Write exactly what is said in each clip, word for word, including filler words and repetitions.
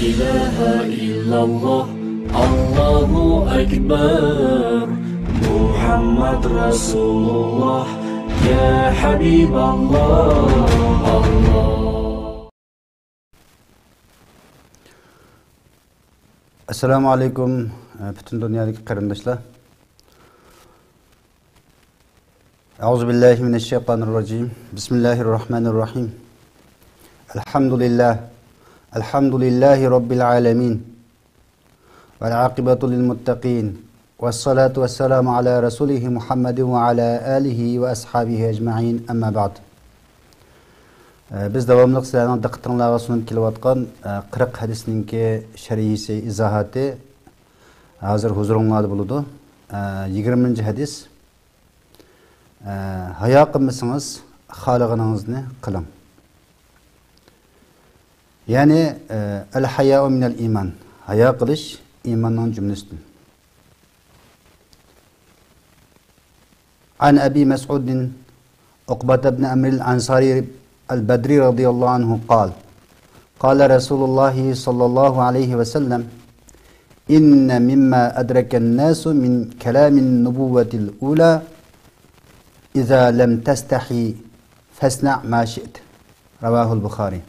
إله إلا الله، الله أكبر، محمد رسول الله، يا حبيب الله، الله. ئەسسالامۇ ئەلەيكۇم، پۈتۈن دۇنيادىكى قېرىنداشلار. أعوذ بالله من الشيطان الرجيم. بسم الله الرحمن الرحيم. الحمد لله. الحمد لله رب العالمين. والعاقبة للمتقين. والصلاة والسلام على رسوله محمد وعلى آله وأصحابه أجمعين. أما بعد. ئە، بىز داۋاملىق سىلەرنىڭ دىققىتىڭلارغا سۇنۇپ كېلىۋاتقان، ئە، قىرىق ھەدىسنىڭكى شەرھىسى، ئىزاھاتى ھازىر ھۇزۇرۇڭلاردا بولىدۇ. ئە، يىگىرمىنچى ھەدىس. ئە، ھايا قىلمىسىڭىز، خالىغىنىڭىزنى قىلىڭ. يەنى، ئە، الحياء من الإيمان. ھايا قىلىش ئىماننىڭ جۈملىسىدىن. عن أبي مسعود عقبة بن عمرو الأنصاري البدري رضي الله عنه قال: قال رسول الله صلى الله عليه وسلم: إن مما أدرك الناس من كلام النبوة الأولى: إذا لم تستحي فاصنع ما شئت. رواه البخاري.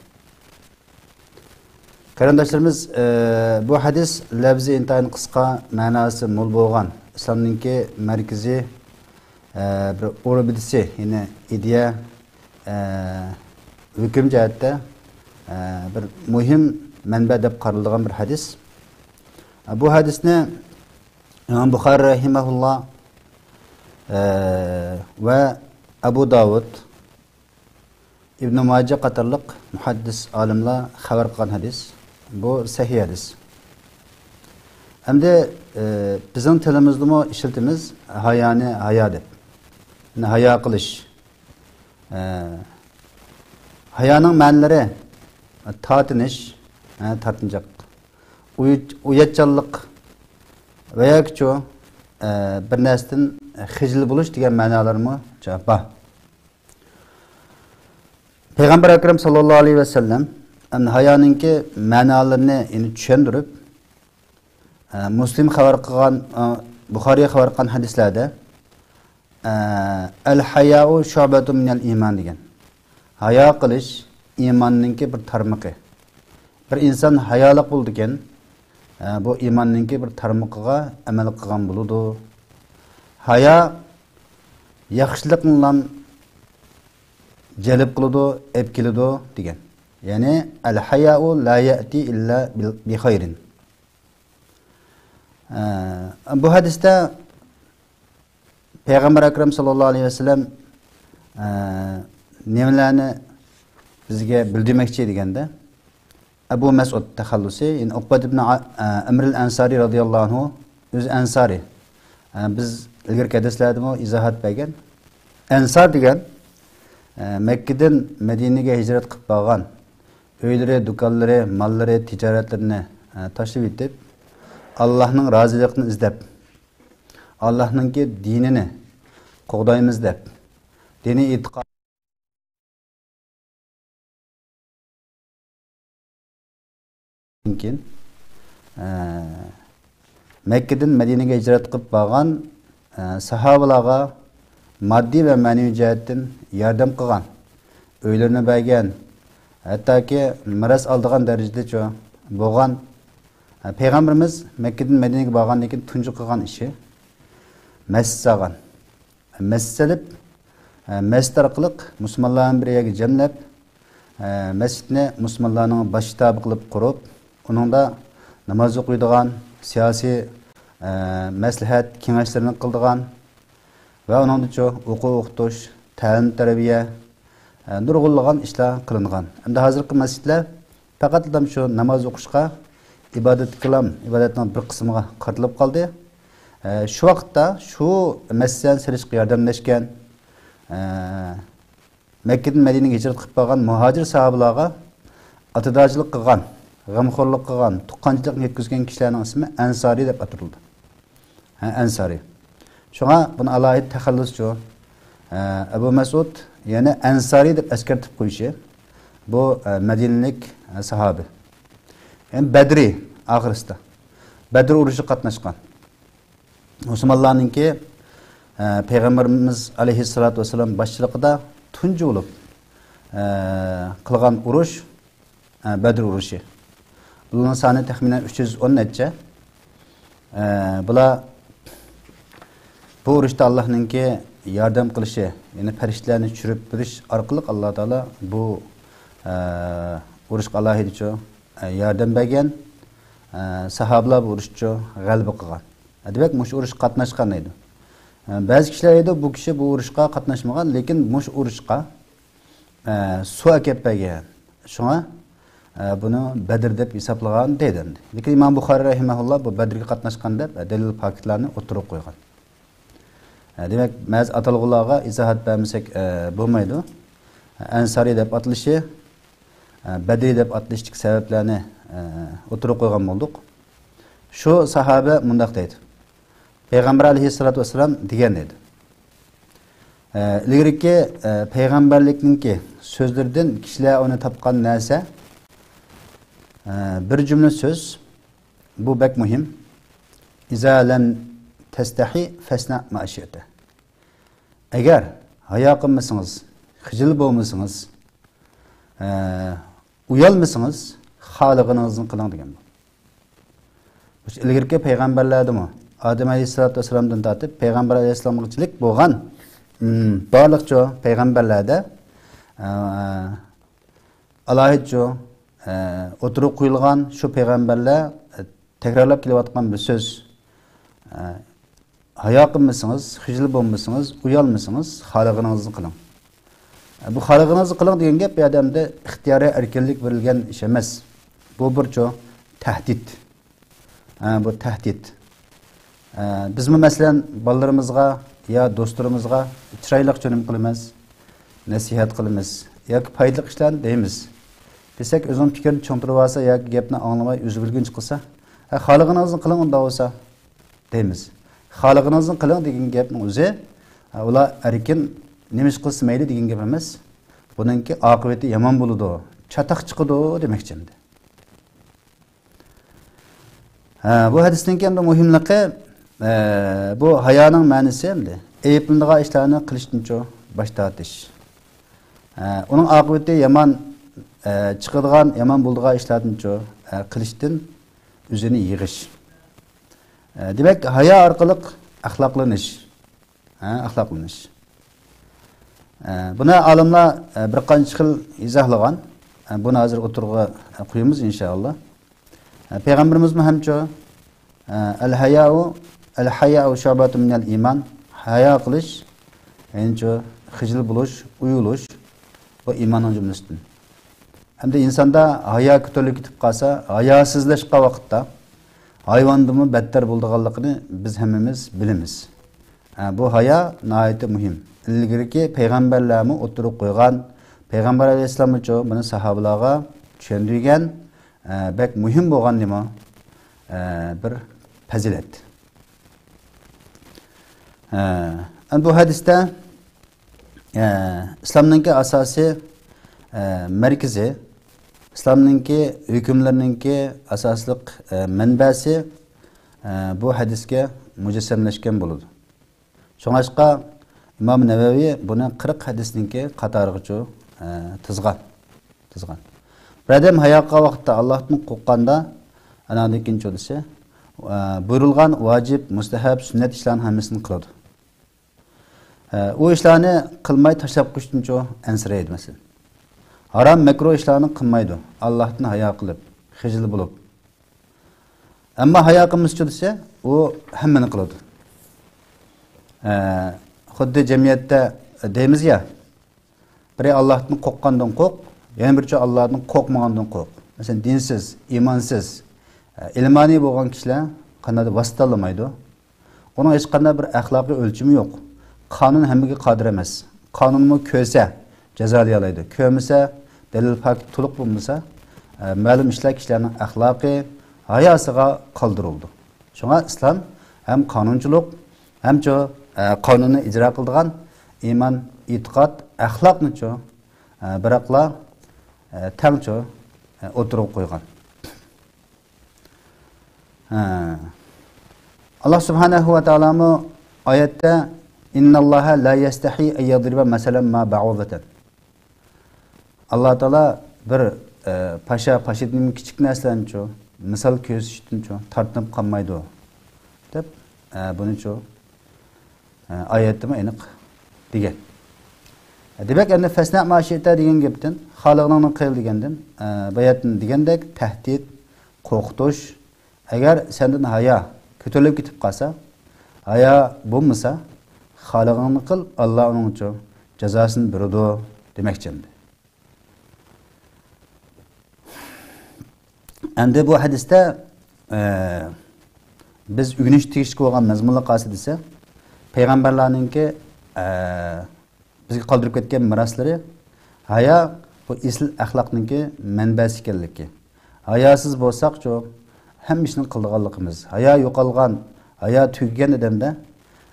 قېرىنداشلىرىمىز، ئە، بۇ ھەدىس لەۋزى ئىنتايىن قىسقا، مەناسى مول بولغان، ئىسلامنىڭكى مەركىزىي، ئە، بىر ئۇربىدىسى، يەنى ئىدىيە، ئە، ھۆكۈم جەھەتتە، ئە، بىر مۇھىم مەنبە دەپ قارىلىدىغان بىر ھەدىس. ئە، بۇ ھەدىسنى ئىمام بۇخارى رەھىمەھۇللا، ئە، ۋە ئەبۇ داۋۇد، ئىبنى ماجە قاتارلىق مۇھەددىس ئالىملار خەۋەر قىلغان ھەدىس. بۇ سەھىھ ھەدىس. ئەمدى، ئە، بىزنىڭ تىلىمىزدىمۇ ئىشلىتىمىز ھايانى ھايا دەپ. يەنى ھايا قىلىش. ئە، ھايانىڭ مەنىلىرى تارتىنىش، ئە، تارتىنچاق، ئۇيۇت-، ئۇياتچانلىق ۋە ياكىچۇ، ئە، بىر نەرسىدىن خىجىل بولۇش دېگەن مەنالىرىمۇ بار. پەيغەمبەر ئەكرەم ساللاللاھۇ ئەلەيھى ۋەسەللەم ھايانىڭكى مەنالىرىنى، يەنى، چۈشەندۈرۈپ، ئە، مۇسلىم خەۋەر قىلغان، ئە، بۇخارىي خەۋەر قىلغان ھەدىسلەردە، ئە، «الحياء شعبة من الإيمان» دېگەن. ھايا قىلىش ئىماننىڭكى بىر تارمىقى. بىر ئىنسان ھايالىق بولىدىكەن، ئە، بۇ ئىماننىڭكى بىر تارمىقىغا ئەمەل قىلغان بولىدۇ. ھايا ياخشىلىقنىلا جەلپ قىلىدۇ، ئېلىپ كېلىدۇ دېگەن. يەنى، «الحياء لا يأتي إلا بخير». ئە، بۇ ھەدىستە پەيغەمبەر ئەكرەم ساللاللاھۇ ئەلەيھى ۋەسەللەم، ئە، نېمىلەرنى بىزگە بىلدۈرمەكچى دېگەندە، ئەبۇ مەسئۇد تەخەللۇسى، يەنى ئۇقبەت ئىبن ئا-، ئە، ئەمرىل ئەنسارى رازىياللاھۇ ئەنھۇ، ئۆزى ئەنسارى. ئە، بىز ئىلگىرىكى ھەدىسلەردىمۇ ئىزاھات بەرگەن. ئەنسار دېگەن، ئە، مەككىدىن مەدىنىگە ھىجرەت قىلىپ بارغان، ئۆيلىرى، دۇكانلىرى، ماللىرى، تىجارەتلىرىنى، ئە، تاشلىۋېتىپ، ئاللاھنىڭ رازىلىقىنى ئىزدەپ، ئاللاھنىڭكى دىنىنى قوغدايمىز دەپ، دىنىي ئېتىقاد كېيىن، ئە، مەككىدىن مەدىنىگە ھىجرەت قىلىپ بارغان، ئە، ساھابىلارغا ماددىي ۋە مەنىۋى جەھەتتىن ياردەم قىلغان، ئۆيلىرىنى بەرگەن، ھەتتاكى مىراس ئالىدىغان دەرىجىدىچۇ بولغان، ئە، پەيغەمبىرىمىز مەككىدىن مەدىنىگە بارغاندىن كېيىن تۇنجى قىلغان ئىشى مەسچىت سالغان. مەسچىت سېلىپ، ئە، مەسچىت ئارقىلىق مۇسۇلمانلارنى بىر يەرگە جەملەپ، ئە، مەسچىتنى مۇسۇلمانلارنىڭ باش شتابى قىلىپ قۇرۇپ، ئۇنىڭدا ناماز ئوقۇيدىغان، سىياسىي، ئە، مەسلىھەت كېڭەشلىرىنى قىلىدىغان ۋە ئۇنىڭدىچۇ ئوقۇ ئوقۇتۇش، تەلىم تەربىيە، ئە، نۇرغۇنلىغان ئىشلار قىلىنغان. ئەمدى ھازىرقى مەسچىتلەر پەقەتلا شۇ ناماز ئوقۇشقا، ئىبادەتكىلا، ئىبادەتنىڭ بىر قىسمىغا قارىتىلىپ قالدى. ئە، شۇ ۋاقىتتا شۇ مەسچىتلەرنى سېلىشقا ياردەملەشكەن، ئە، مەككىدىن مەدىنىگە ھىجرەت قىلىپ بارغان مۇھاجىر ساھابىلارغا ئاتىدارچىلىق قىلغان، غەمخورلۇق قىلغان، تۇغقانچىلىقنى يەتكۈزگەن كىشىلەرنىڭ ئىسمى ئەنسارىي دەپ ئاتىلىدۇ. ھە، ئەنسارىي. شۇڭا بۇنى ئالاھىدە تەخەللۇسچۇ، ئە، ئەبۇ مەسئۇد، يەنى ئەنسارىي دەپ ئەسكەرتىپ قويۇشى، بۇ، ئە، مەدىنىلىك، ئە، ساھابە. يەنى بەدرى ئاخىرسىدا. بەدر ئۇرۇشىغا قاتناشقان. مۇسۇلمانلارنىڭكى، ئە، پەيغەمبىرىمىز ئەلەيھىسسالاتۇ ۋەسسالام باشچىلىقىدا تۇنجى بولۇپ، ئە، قىلغان ئۇرۇش، ئە، بەدر ئۇرۇشى. بۇلارنىڭ سانى تەخمىنەن ئۈچ يۈز ئون نەچچە. ئە، بۇلار بۇ ئۇرۇشتا ئاللاھنىڭكى ياردەم قىلىشى، يەنى پەرىشتىلەرنى چۈشۈرۈپ بېرىش ئارقىلىق ئاللا تائالا بۇ، ئە، ئۇرۇشقا ئالاھىدىچۇ، ئە، ياردەم بەرگەن، ئە، ساھابىلار بۇ ئۇرۇشچۇ غەلىبە قىلغان. ئە، دېمەك، مۇشۇ ئۇرۇشقا قاتناشقان دەيدۇ. ئە، بەزى كىشىلەر دەيدۇ، بۇ كىشى بۇ ئۇرۇشقا قاتناشمىغان، لېكىن مۇشۇ ئۇرۇشقا، ئە، سۇ ئەكەپ بەرگەن. شۇڭا، ئە، بۇنى بەدر دەپ ھېسابلىغان دەيدۇ ئەمدى. لېكىن ئىمام بۇخارىي رەھىمەھۇللا بۇ بەدرگە قاتناشقان دەپ، ئە، دەلىل پاكىتلارنى ئوتتۇرىغا قويغان. ئە، دېمەك، مەزى ئاتالغۇلارغا ئىزاھات بەرمىسەك، ئە، بولمايدۇ. ئەنسارىي دەپ ئاتىلىشى، ئە، بەدرىي دەپ ئاتىلىشتىكى سەۋەبلەرنى، ئە، ئوتتۇرىغا قويغان بولدۇق. شۇ ساھابە مۇنداق دەيدۇ. پەيغەمبەر ئەلەيھىسسالاتۇ ۋەسسالام دېگەن دەيدۇ. ئە، ئىلگىرىكى، ئە، پەيغەمبەرلىكنىڭكى سۆزلىرىدىن كىشىلەر ئۇنى تاپقان نەرسە، ئە، بىر جۈملە سۆز، بۇ بەك مۇھىم. «ئىزا لەم تەستەھى فەسنە ما شىئتە.» ئەگەر ھايا قىلمىسىڭىز، خىجىل بولمىسىڭىز، ئە، ئۇيالمىسىڭىز، خالىغىنىڭىزنى قىلىڭ دېگەن بۇ. مۇشۇ ئىلگىرىكى پەيغەمبەرلەردىمۇ، ئادەم ئەلەيھىسسالاتۇ ۋەسسالامدىن تارتىپ پەيغەمبەر ئەلەيھىسسالامغىچىلىك بولغان، ئىم، بارلىقچە پەيغەمبەرلەردە، ئە، ئالاھىدىچۇ، ئە، ئوتتۇرىغا قويۇلغان شۇ پەيغەمبەرلەر، ئە، تەكرارلاپ كېلىۋاتقان بىر سۆز. ئە، ھايا قىلمىسىڭىز، خىجىل بولمىسىڭىز، ئۇيالمىسىڭىز، خالىغىنىڭىزنى قىلىڭ. ئە، بۇ خالىغىنىڭىزنى قىلىڭ دېگەن گەپ بۇ يەردە ئەمدى ئىختىيارىي ئەركىنلىك بېرىلگەن ئىش ئەمەس. بۇ بىرچۇ تەھدىت. ئە، بۇ تەھدىت. ئە، بىزمۇ مەسىلەن بالىلىرىمىزغا يا دوستلىرىمىزغا چىرايلىقچە نېمە قىلىمىز؟ نەسىھەت قىلىمىز ياكى پايدىلىق ئىشلارنى دەيمىز. دېسەك، ئۆزىنىڭ پىكرىنى چىڭ تۇرۇۋالسا ياكى گەپنى ئاڭلىماي ئۆزى بىلگىنىچە قىلسا، «ھە، خالىغىنىڭىزنى قىلىڭ ئۇنداق بولسا» دەيمىز. «خالىغىنىڭىزنى قىلىڭ» دېگەن گەپنىڭ ئۆزى، ھە، ئۇلار ئەركىن، نېمە ئىش قىلسا مەيلى دېگەن گەپ ئەمەس. بۇنىڭكى ئاقىۋىتى يامان بولىدۇ، چاتاق چىقىدۇ دېمەكچى ئەمدى. ھە، بۇ ھەدىستىن كېيىن بۇ مۇھىملىقى، ئە، بۇ ھايانىڭ مەنىسى ئەمدى ئەيىبلىنىدىغان ئىشلارنى قىلىشتىنچۇ باش تارتىش. ئە، ئۇنىڭ ئاقىۋىتى يامان، ئە، چىقىدىغان، يامان بولىدىغان ئىشلاردىنچۇ، ئە، قىلىشتىن ئۆزىنى يىغىش. ئە، دېمەك، ھايا ئارقىلىق ئەخلاقلىنىش. ھە، ئەخلاقلىنىش. ئە، بۇنى ئالىملار، ئە، بىر قانچە خىل ئىزاھلىغان. ئە، بۇنى ھازىر ئوتتۇرىغا، ئە، قويىمىز، ئىنشائاللا. ئە، پەيغەمبىرىمىزمۇ ھەمچۇ، ئە، «ئەل ھاياۋۇ، ئەل ھاياۋۇ شۇبەتۇ مىنەل ئىمان»، ھايا قىلىش، يەنىچۇ خىجىل بولۇش، ئۇيۇلۇش، بۇ ئىماننىڭ جۈملىسىدىن. ئەمدى ئىنساندا ھايا كۆتۈرۈلۈپ كېتىپ قالسا، ھاياسىزلاشقان ۋاقىتتا ھايۋاندىنمۇ بەتتەر بولىدىغانلىقىنى بىز ھەممىمىز بىلىمىز. ئە، بۇ ھايا ناھايىتى مۇھىم. ئىلگىرىكى پەيغەمبەرلەرمۇ ئوتتۇرىغا قويغان، پەيغەمبەر ئەلەيھىسسالاممۇچۇ بۇنى ساھابىلارغا چۈشەندۈرگەن، ئە، بەك مۇھىم بولغان نېمە؟ ئە، بىر پەزىلەت. ئە، ئەمدى بۇ ھەدىستە ئە، ئىسلامنىڭكى ئاساسىي، ئە، مەركىزى، ئىسلامنىڭكى ھۆكۈملىرىنىڭكى ئاساسلىق، ئە، مەنبەسى، ئە، بۇ ھەدىسكە مۇجەسسەملەشكەن بولىدۇ. شۇڭلاشقا ئىمام نەۋەۋى بۇنى قىرىق ھەدىسنىڭكى قاتارىغىچۇ، ئە، تىزغان. تىزغان. بىر ئادەم ھايا قىلغان ۋاقىتتا، ئاللاھتىن قورققاندا، ئاناندىن كېيىنچۇ دېسە، ئە، بۇيرۇلغان ۋاجىپ، مۇستەھەب، سۈننەت ئىشلارنىڭ ھەممىسىنى قىلىدۇ. ئە، ئۇ ئىشلارنى قىلماي تاشلاپ قويۇشتىنچۇ ئەنسىرەيدۇ، مەسىلەن. ھارام، مەكرۇھ ئىشلارنى قىلمايدۇ، ئاللاھتىن ھايا قىلىپ، خىجىل بولۇپ. ئەمما ھايا قىلمىسىچۇ دېسە، ئۇ ھەممىنى قىلىدۇ. ئە، خۇددى جەمئىيەتتە دەيمىز يا، بىرى ئاللاھتىن قورققاندىن قورق، يەنە بىرىچۇ ئاللاھتىن قورقمىغاندىن قورق. مەسىلەن، دىنسىز، ئىمانسىز، ئە، ئىلمانىي بولغان كىشىلەر قانداقتۇر ۋاسىتە تاللىمايدۇ. ئۇنىڭ ھېچقانداق بىر ئەخلاقىي ئۆلچىمى يوق. قانۇن ھەممىگە قادىر ئەمەس. قانۇنمۇ كۆرسە، جازالىيالايدۇ. كۆرمىسە، دەلىل پاكىت تولۇق بولمىسا، ئە، مەلۇم ئىشلار كىشىلەرنىڭ ئەخلاقى، ھاياسىغا قالدۇرۇلىدۇ. شۇڭا ئىسلام ھەم قانۇنچىلىق، ھەمچۇ، ئە، قانۇننى ئىجرا قىلىدىغان ئىمان، ئېتىقاد، ئەخلاقنىچۇ، ئە، بىراقلا، ئە، تەڭچۇ، ئە، ئوتتۇرىغا قويغان. ھە. ئاللا سۇبھانەھۇ ۋە تائالامۇ ئايەتتە، «ئىنناللاھە لا يەستەھىي ئەن يەزرىبە مەسەلەن ما بەئۇزەتەن.» ئاللا تائالا بىر، ئە، پاشا، پاشىدىن كىچىك نەرسىلەرنىچۇ، مىسال كۆرسىتىشتىنچۇ تارتىنىپ قالمايدۇ، دەپ، ئە، بۇنىچۇ، ئە، ئايەتتىمۇ ئېنىق دېگەن. دېمەك، ئەمدى «فەسنەئ ما شىئتە» دېگەن گەپتىن، «خالىغىنىڭنى قىل» دېگەندىن، ئە، باياتىن دېگەندەك تەھدىت، قورقۇتۇش، ئەگەر سەندىن ھايا كۆتۈرۈلۈپ كېتىپ قالسا، ھايا بولمىسا، خالىغىنىڭنى قىل، ئاللا ئۇنىڭچۇ جازاسىنى بېرىدۇ دېمەكچى ئەمدى. ئەمدى بۇ ھەدىستە، ئە، بىز ئۆگىنىش تېگىشلىك بولغان مەزمۇنلار قايسى دېسە، پەيغەمبەرلەرنىڭكى، ئە، بىزگە قالدۇرۇپ كەتكەن مىراسلىرى ھايا، بۇ ئېسىل ئەخلاقنىڭكى مەنبەسى ئىكەنلىكى. ھاياسىز بولساقچۇ، ھەممە ئىشنى قىلىدىغانلىقىمىز. ھايا يوقالغان، ھايا تۈگىگەن ئادەمدە،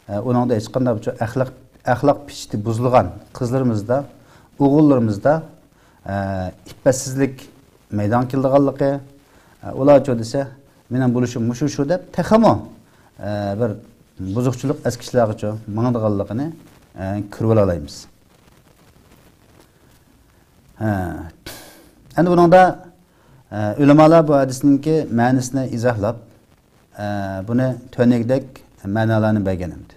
ئە، ئۇنىڭدا ھېچقانداق بىر ئەخلاق، ئەخلاق پىشتى بۇزۇلغان قىزلىرىمىزدا، ئوغۇللىرىمىزدا، ئە، ئىپپەتسىزلىك مەيدانغا كېلىدىغانلىقى، ئە، ئۇلارچۇ دېسە، مېنىڭ بولۇشۇم مۇشۇ شۇ دەپ تېخىمۇ، ئە، بىر بۇزۇقچىلىق ئەسكىچىلەرگىچۇ ماڭىدىغانلىقىنى، ئە، كۆرۈۋالالايمىز. ھە. ئەمدى بۇنىڭدا، ئە، ئۆلىمالار بۇ ھەدىسنىڭكى مەنىسىنى ئىزاھلاپ، ئە، بۇنى تۆۋەندىكىدەك مەنالارنى بەرگەن ئەمدى.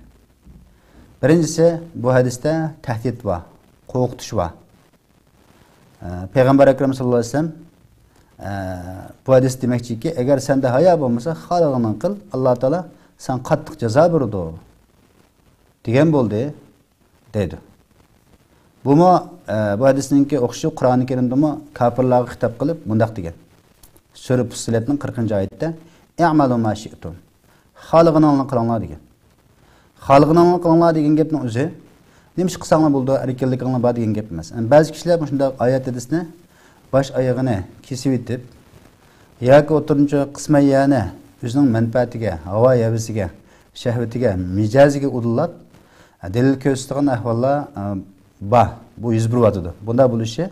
بىرىنچىسى، بۇ ھەدىستە تەھدىت بار، قورقۇتۇش بار. ئە، پەيغەمبەر ئەكرەم ساللاللاھۇ ئەلەيھى ۋەسەللەم، ئە، بۇ ھەدىس دېمەكچىكى، ئەگەر سەندە ھايا بولمىسا، خالىغىنىڭنى قىل، ئاللا تائالا ساڭا قاتتىق جازا بېرىدۇ، دېگەن بولدى، دەيدۇ. بۇمۇ، ئە، بۇ ھەدىسنىڭكى ئوخشىشى قۇرئانى كەرىمدىمۇ كاپىرلارغا خىتاب قىلىپ مۇنداق دېگەن. سۈرە پۇسسىلەتنىڭ قىرىقىنچى ئايىتىدە، «ئەمەلۇ ما شىئتۇم.» خالىغىنىڭلارنى قىلىڭلار دېگەن. خالىغىنىڭلارنى قىلىڭلار دېگەن گەپنىڭ ئۆزى، نېمە ئىش قىلساڭلار بولىدۇ، ئەركىنلىكىڭلار بار دېگەن گەپ ئەمەس. يەنى بەزى كىشىلەر مۇشۇنداق ئايەت ھەدىسنى باش ئايىغىنى كېسىۋېتىپ، ياكى ئوتتۇرىنچە قىسمەن يەنە ئۆزىنىڭ مەنپەئەتىگە، ھاۋا ھەۋىسىگە، شەھۋىتىگە، مىجەزىگە ئۇدۇللاپ، دەلىل كۆرسىتىدىغان ئەھۋاللار، ئە، بار. بۇ يۈز بېرىۋاتىدۇ. بۇنداق بولۇشى،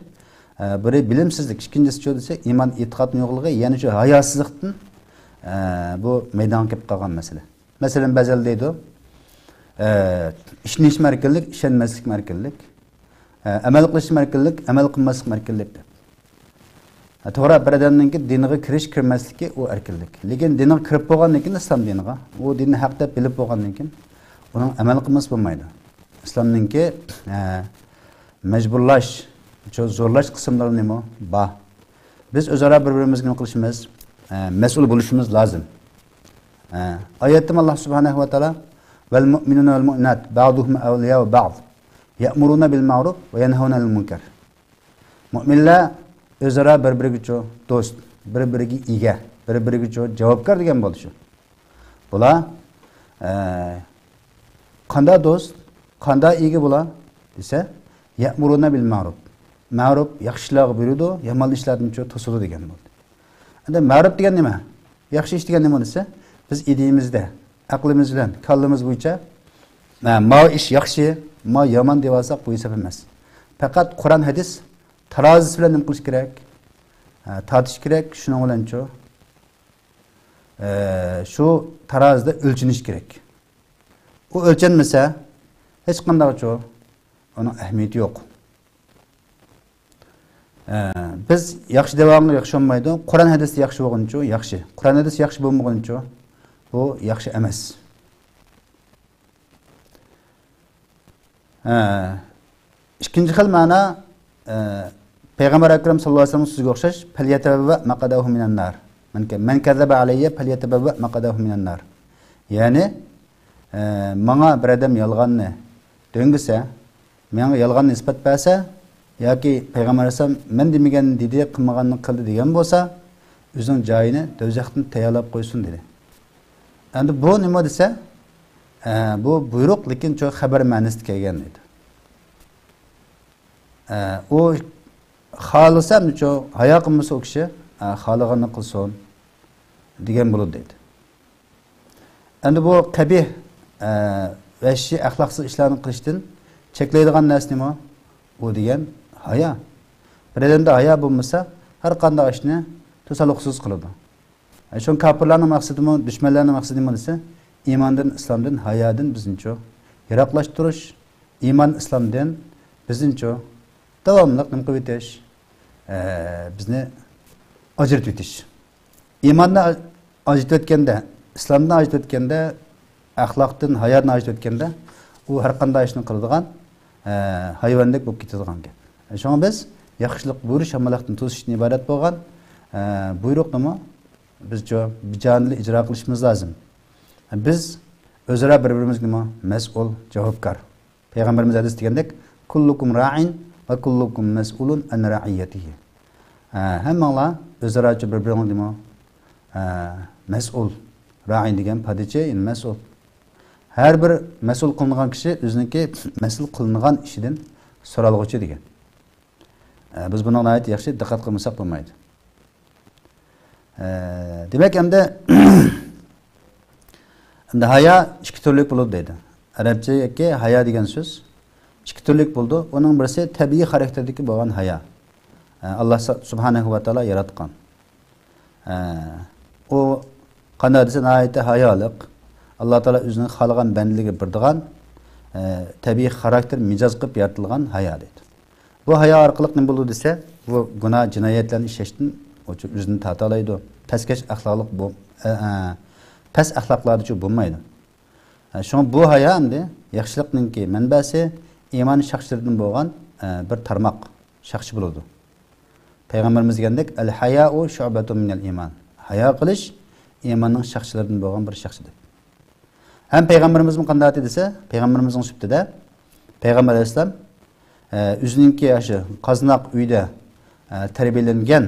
ئە، بىرى بىلىمسىزلىك، ئىككىنچىسى شۇ دېسە، ئىمان ئېتىقادنىڭ يوقلۇقى، يەنە شۇ ھاياسىزلىقتىن، ئە، بۇ مەيدانغا كېلىپ قالغان مەسىلە. مەسىلەن، بەزىلەر دەيدۇ، ئە، ئىشىنىشمۇ ئەركىنلىك، ئىشەنمەسلىكمۇ ئەركىنلىك، ئە، ئەمەل قىلىشمۇ ئەركىنلىك، ئەمەل قىلماسلىقمۇ ئەركىنلىك دەپ. ھە، توغرا، بىر ئادەمنىڭكى دىنىغا كىرىش، كىرمەسلىكى ئۇ ئەركىنلىك. لېكىن دىنىغا كىرىپ بولغاندىن كېيىن، ئىسلام دىنىغا، ئۇ دىننى ھەق دەپ بىلىپ بولغاندىن كېيىن، ئۇنىڭ ئەمەل قىلمىسا بولمايدۇ. ئىسلامنىڭكى، ئە، مەجبۇرلاش، شۇ زورلاش قىسىملىرى نېمە بار. بىز ئۆزئارا بىر-بىرىمىزگە نېمە قىلىشىمىز، ئە، مەسئۇل بولۇشىمىز لازىم. ئە، ئايەتتىمۇ ئاللا سۇبھانەھۇ ۋە تائالا، «ۋەل مۇئمىنۇنە ۋەل مۇئمىنات بەئزۇھۇم ئەۋلىياۋ بەئز، يەئمۇرۇنە بىل مەئرۇف ۋە يەنھەۋنە ئەنىل مۇنكەر.» مۇئمىنلار ئۆزئارا بىر-بىرىگىچۇ دوست، بىر-بىرىگە ئىگە، بىر-بىرىگىچۇ جاۋابكار دېگەن بولدى شۇ. بۇلار، ئە، قاندا دوست، قاندا ئىگە بۇلار دېسە، يەئمۇرۇنە بىل مەرۇپ. مەرۇپ، ياخشى ئىشلارغا بۇيرۇيدۇ، يامان ئىشلاردىنچۇ توسىدۇ دېگەن بولدى. ئەمدى مەرۇپ دېگەن نېمە؟ ياخشى ئىش دېگەن نېمە دېسە، بىز ئىدىيىمىزدە، ئەقلىمىز بىلەن، كاللىمىز بويىچە، مە-، ماۋۇ ئىش ياخشى، ماۋۇ يامان دەۋالساق، بۇ ھېساب ئەمەس. پەقەت قۇرئان، ھەدىس تارازىسى بىلەن نېمە قىلىش كېرەك؟ ھە، تارتىش كېرەك، شۇنىڭ بىلەنچۇ، ئە، شۇ تارازىدا ئۆلچىنىش كېرەك. ئۇ ئۆلچەنمىسە، ھېچقانداقچۇ ئۇنىڭ ئەھمىيىتى يوق. ئە، بىز ياخشى دەۋالغانغا ياخشى بولمايدۇ. قۇرئان، ھەدىس ياخشى بولغىنىچۇ ياخشى. قۇرئان، ھەدىس ياخشى بولمىغىنىچۇ بۇ ياخشى ئەمەس. ھە. ئىككىنچى خىل مەنا، ئە، پەيغەمبەر ئەكرەم ساللاللاھۇ ئەلەيھى ۋەسەللەمنىڭ سۆزىگە ئوخشاش، «فەليەتەبەۋۋە مەقئەدەھۇ مىنەننار. مەن كە-، مەن كەززەبە ئەلەييە فەليەتەبەۋۋە مەقئەدەھۇ مىنەننار.» يەنى، ئە، ماڭا بىر ئادەم يالغاننى دۆڭگىسە، ماڭا يالغاننى نىسبەت بەرسە، ياكى پەيغەمبەر ئەلەيھىسسالام «مەن دېمىگەن دېدى، قىلمىغاننى قىلدى» دېگەن بولسا، ئۆزىنىڭ جايىنى دوزاختىن تەييارلاپ قويسۇن دېدى. ئەمدى بۇ نېمە دېسە، ئە، بۇ بۇيرۇق، لېكىن شۇ خەۋەر مەنىسىدە كەلگەن دەيدۇ. ئە، ئۇ خالىسا، ئەمدى شۇ ھايا قىلمىسا ئۇ كىشى، ئە، خالىغىنىنى قىلسۇن دېگەن بولىدۇ دەيدۇ. ئەمدى بۇ قەبىھ، ئە، ۋەھشىي، ئەخلاقسىز ئىشلارنى قىلىشتىن چەكلەيدىغان نەرسە نېمە؟ ئۇ دېگەن ھايا. بىر ئادەمدە ھايا بولمىسا، ھەر قانداق ئىشنى توسالغۇسىز قىلىدۇ. شۇڭا كاپىرلارنىڭ مەقسىتىمۇ، دۈشمەنلەرنىڭ مەقسىتىمۇ دېسە، ئىماندىن، ئىسلامدىن، ھايادىن بىزنىچۇ يىراقلاشتۇرۇش، ئىمان، ئىسلامدىن بىزنىچۇ داۋاملىق نېمە قىلىۋېتىش، ئە، بىزنى ئاجرىتىۋېتىش. ئىماننى ئاج-، ئاجرىتىۋەتكەندە، ئىسلامدىن ئاجرىتىۋەتكەندە، ئەخلاقتىن، ھايادىن ئاجرىتىۋەتكەندە، ئۇ ھەر قانداق ئىشنى قىلىدىغان، ئە، ھايۋاندەك بولۇپ كېتىدىغان گەپ. شۇڭا بىز ياخشىلىق بۇيرۇش، يامانلىقتىن توسۇشتىن ئىبارەت بولغان، ئە، بۇيرۇقنىمۇ بىزچۇ بىجانىلى ئىجرا قىلىشىمىز لازىم. بىز ئۆزئارا بىر-بىرىمىزگىمۇ مەسئۇل، جاۋابكار. پەيغەمبىرىمىز ھەدىستە دېگەندەك، كلكم راع وكلكم مسؤول عن رعيته. ھە، ھەممىڭلار ئۆزئارا بىر-بىرىڭلارنىڭ، ھە، مەسئۇل. راع دېگەن پادىچى، يەنى مەسئۇل. ھەر بىر مەسئۇل قىلىنغان كىشى ئۆزىنىڭكى مەسئۇل قىلىنغان ئىشىدىن سورالغۇچى دېگەن. ھە، بىز بۇنىڭغا ناھايىتى ياخشى دىققەت قىلمىساق بولمايدۇ. ئە، دېمەك، ئەمدى، ئەمدى ھايا ئىككى تۈرلۈك بولىدۇ دەيدۇ. ئەرەبچىدىكى ھايا دېگەن سۆز ئىككى تۈرلۈك بولىدۇ. ئۇنىڭ بىرسى تەبىئىي خاراكتېردىكى بولغان ھايا. ئە، ئاللا سا-، سۇبھانەھۇ ۋە تائالا ياراتقان. ئە، ئۇ قانداق دېسە، ناھايىتى ھايالىق. ئاللا تائالا ئۆزىنىڭ خالىغان بەندىلىرىگە بېرىدىغان، ئە، تەبىئىي خاراكتېر، مىجەز قىلىپ يارىتىلغان ھايا دەيدۇ. بۇ ھايا ئارقىلىق نېمە بولىدۇ دېسە، بۇ گۇناھ، جىنايەتلەرنى ئىشلەشتىن ئۆزىنى تارتالايدۇ. پەسكەش ئەخلاقلىق بو-، ئە، ئە، پەس ئەخلاقلاردىچۇ بولمايدۇ. ئە، شۇڭا بۇ ھايا ئەمدى ياخشىلىقنىڭكى مەنبەسى، ئىمان شاخلىرىدىن بولغان، ئە، بىر تارماق، شاخچە بولىدۇ. پەيغەمبىرىمىز دېگەندەك، «ئەل ھايائۇ شۇئبەتۇن مىنەل ئىمان.» ھايا قىلىش ئىماننىڭ شاخچىلىرىدىن بولغان بىر شاخچە دەپ. ھەم پەيغەمبىرىمىزمۇ قانداق دېدى دېسە، پەيغەمبىرىمىزنىڭ سۈپىتىدە پەيغەمبەر ئەلەيھىسسالام، ئە، ئۆزىنىڭكى ئاشۇ قازناق ئۆيدە، ئە، تەربىيەلەنگەن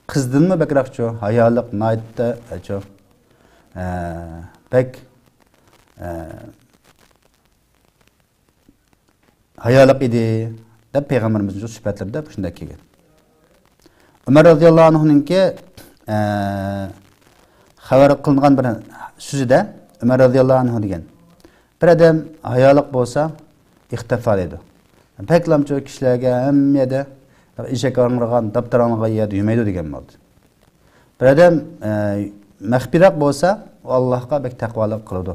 قىزدىنمۇ بەكرەكچۇ ھايالىق، ناھايىتى، ئە، چۇ، ئە، بەك، ئە، ھايالىق ئىدى، دەپ پەيغەمبىرىمىزنىڭ سۈپەتلىرىدە شۇنداق كەلگەن. ئۆمەر رازىياللاھۇ ئەنھۇنىڭكى، ئە، خەۋەر قىلىنغان بىر سۆزىدە ئۆمەر رازىياللاھۇ ئەنھۇ دېگەن، بىر ئادەم ھايالىق بولسا، ئىختەفا دەيدۇ. بەكلامچۇ كىشىلەرگە ھەممە يەردە ئېشەك ھاڭرىغان، داپتاراڭلىغان يەردە يۈرمەيدۇ دېگەن بولدى. بىر ئادەم، ئە، مەخپىيراق بولسا، ئۇ ئاللاھقا بەك تەقۋالىق قىلىدۇ.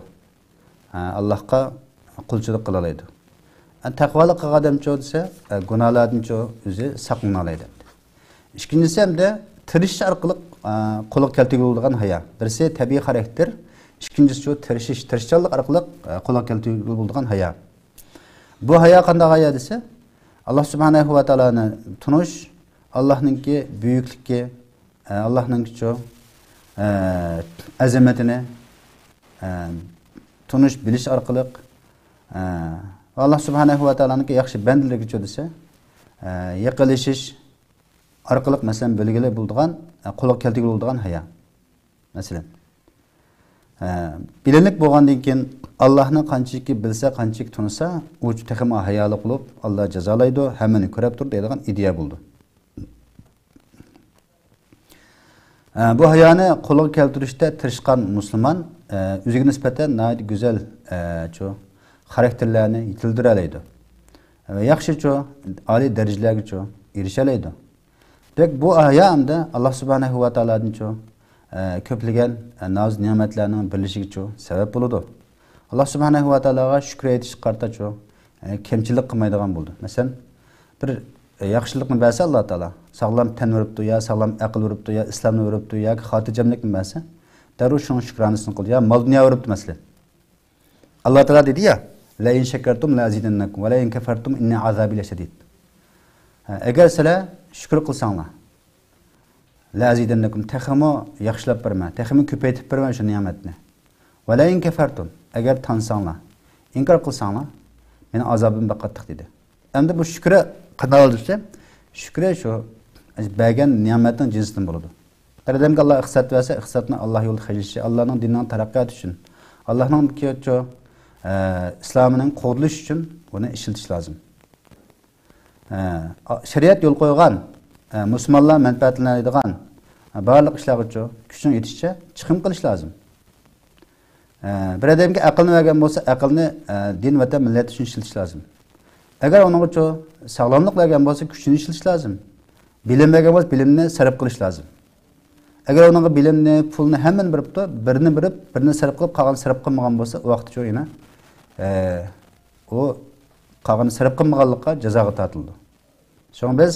ئە، ئاللاھقا قۇلچىلىق قىلالايدۇ. ئە، تەقۋالىق قىلغان ئادەمچۇ دېسە، ئە، گۇناھلاردىنچۇ ئۆزى ساقلىنالايدۇ. ئىككىنچىسى ھەمدە تىرىشىش ئارقىلىق، ئە، قولغا كەلتۈرگىلى بولىدىغان ھايا. بىرسى تەبىئىي خاراكتېر، ئىككىنچىسىچۇ تىرىشىش، تىرىشچانلىق ئارقىلىق، ئە، قولغا كەلتۈرگىلى بولىدىغان ھايا. بۇ ھايا قانداق ھايا دېسە، ئاللا سۇبھانەھۇ ۋە تائالانى تونۇش، ئاللانىڭكى بۈيۈكلۈكى، ئە، ئاللانىڭكىچۇ، ئە، ئەزىمىتىنى، ئە، تونۇش، بىلىش ئارقىلىق، ئە، ئاللا سۇبھانەھۇ ۋە تائالانىڭكى ياخشى بەندىلىرىگىچۇ دېسە، ئە، يېقىنلىشىش ئارقىلىق، مەسىلەن، بىلگىلى بولىدىغان، ئە، قولغا كەلتۈرگىلى بولىدىغان ھايا. مەسىلەن، ئە، بىلىملىك بولغاندىن كېيىن، ئاللانى قانچىكى بىلسە، قانچىكى تونۇسا، ئۇ تېخىمۇ ھايالىق بولۇپ، ئاللا جازالايدۇ، ھەممىنى كۆرۈپ تۇر دەيدىغان ئىدىيە بولىدۇ. ئە، بۇ ھايانى قولغا كەلتۈرۈشتە تىرىشقان مۇسۇلمان، ئە، ئۆزىگە نىسبەتەن ناھايىتى گۈزەل، ئە، چۇ، خاراكتېرلەرنى يېتىلدۈرەلەيدۇ. ۋە ياخشىچۇ، ئالىي دەرىجىلەرگىچۇ ئېرىشەلەيدۇ. دېمەك، بۇ ھايا ئەمدى ئاللا سۇبھانەھۇ ۋە تائالادىنچۇ، ئە، كۆپلىگەن، ئە، ناز نېمەتلەرنىڭ بىرلىشىگىچۇ سەۋەب بولىدۇ. ئاللا سۇبھانەھۇ ۋە تائالاغا شۈكۈر ئېيتىشقا قارىتاچۇ، ئە، كەمچىلىك قىلمايدىغان بولىدۇ. مەسىلەن، بىر، ئە، ياخشىلىقنى بەرسە ئاللا تائالا، ساغلام تەن بېرىپتۇ يا ساغلام ئەقىل بېرىپتۇ يا ئىسلامنى بېرىپتۇ ياكى خاتىرجەملىكنى بەرسە، دەررۇ شۇنىڭ شۈكرانىسىنى قىلىدۇ. يا مال دۇنيا بېرىپتۇ مەسىلەن. ئاللا تائالا دېدى يا، «لَئىن شَكَرْتُمْ لَأَزِيدَنَّكُمْ وَلَئِن كَفَرْتُمْ إِنَّ عَذَابِي لَشَدِيدٌ.» ھە، ئەگەر سىلەر شۈكۈر قىلساڭلار، لەئەزىدەننەكۇم، تېخىمۇ ياخشىلاپ بېرىمەن، تېخىمۇ كۆپەيتىپ بېرىمەن شۇ نېمەتنى. ۋەلەئىن كەفەرتۇم، ئەگەر تانساڭلار، ئىنكار قىلساڭلار، مېنىڭ ئازابىم بەك قاتتىق دېدى. ئەمدى بۇ شۈكرى قانداق بولىدۇ دېسە، شۈكرى شۇ بەرگەن نېمەتنىڭ جىنسىدىن بولىدۇ. بىر ئادەمگە ئاللا ئىقتىساد بەرسە، ئىقتىسادنى ئاللا يولىدا خەجلىشى، ئاللانىڭ دىنىنىڭ تەرەققىياتى ئۈچۈن، ئاللانىڭ، ئە، ئىسلامىنىڭ قوغدىلىشى ئۈچۈن بۇنى ئىشلىتىش لازىم. ئە، شەرىئەت يول قويغان، ئە، مۇسۇلمانلار مەنپەئەتلىنەلەيدىغان، ئە، بارلىق ئىشلارغىچۇ كۈچىنىڭ يېتىشىچە چىقىم قىلىش لازىم. ئە، بىر ئادەمگە ئەقىلنى بەرگەن بولسا، ئەقىلنى، ئە، دىن، ۋەتەن، مىللەت ئۈچۈن ئىشلىتىش لازىم. ئەگەر ئۇنىڭغىچۇ ساغلاملىق بەرگەن بولسا، كۈچىنى ئىشلىتىش لازىم. بىلىم بەرگەن بولسا، بىلىمنى سەرپ قىلىش لازىم. ئەگەر ئۇنىڭغا بىلىمنى، پۇلنى، ھەممىنى بېرىپتۇ، بىرنى بېرىپ، بىرنى سەرپ قىلىپ، قالغاننى سەرپ قىلمىغان بولسا، ئۇ ۋاقىتتا شۇ يەنە، ئە، ئۇ قالغاننى سەرپ قىلمىغانلىققا جازاغا تارتىلىدۇ. شۇڭا بىز،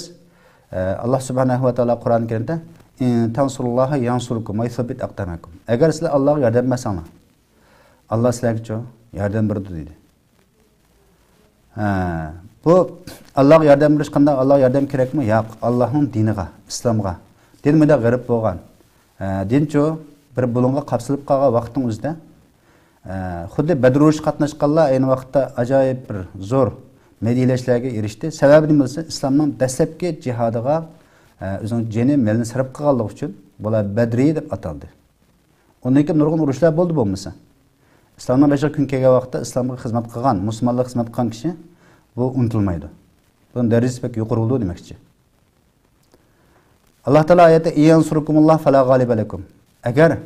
ئە، ئاللا سۇبھانەھۇ ۋە تائالا قۇرئان كەرىمدە، «ئىن تەنسۇرۇللاھە يەنسۇركۇم ۋە يۇسەببىت ئەقدامەكۇم.» ئەگەر سىلەر ئاللاغا ياردەم بەرسەڭلار، ئاللا سىلەرگىچۇ ياردەم بېرىدۇ، دېدى. ھە، بۇ ئاللاغا ياردەم بېرىش قانداق؟ ئاللاغا ياردەم كېرەكمۇ؟ ياق، ئاللانىڭ دىنىغا، ئىسلامغا. دىن مۇنداق غېرىب بولغان. ھە، دىنچۇ بىر بۇلۇڭغا قاپسىلىپ قالغان ۋاقىتنىڭ ئۆزىدە، ھە، خۇددى بەدر ئۇرۇشىغا قاتناشقانلار ئەينى ۋاقىتتا ئاجايىپ بىر زور مەدھىيەلەشلەرگە ئېرىشتى. سەۋەبى نېمە دېسە، ئىسلامنىڭ دەسلەپكى جىھادىغا، ھە، ئۆزىنىڭ جېنى، مېلىنى سەرپ قىلغانلىقى ئۈچۈن بۇلار بەدرىي دەپ ئاتالدى. ئۇندىن كېيىن نۇرغۇن ئۇرۇشلار بولدى بولمىسا. ئىسلامنىڭ بېشىغا كۈن كەلگەن ۋاقىتتا ئىسلامغا خىزمەت قىلغان، مۇسۇلمانلىققا خىزمەت قىلغان كىشى بۇ ئۇنتۇلمايدۇ. بۇنىڭ دەرىجىسى بەك يۇقىرى بولىدۇ دېمەكچى. ئاللا تائالا ئايەتتە، «ئىن يەنسۇركۇمۇللاھ فەلا غالىبە لەكۇم.» ئەگەر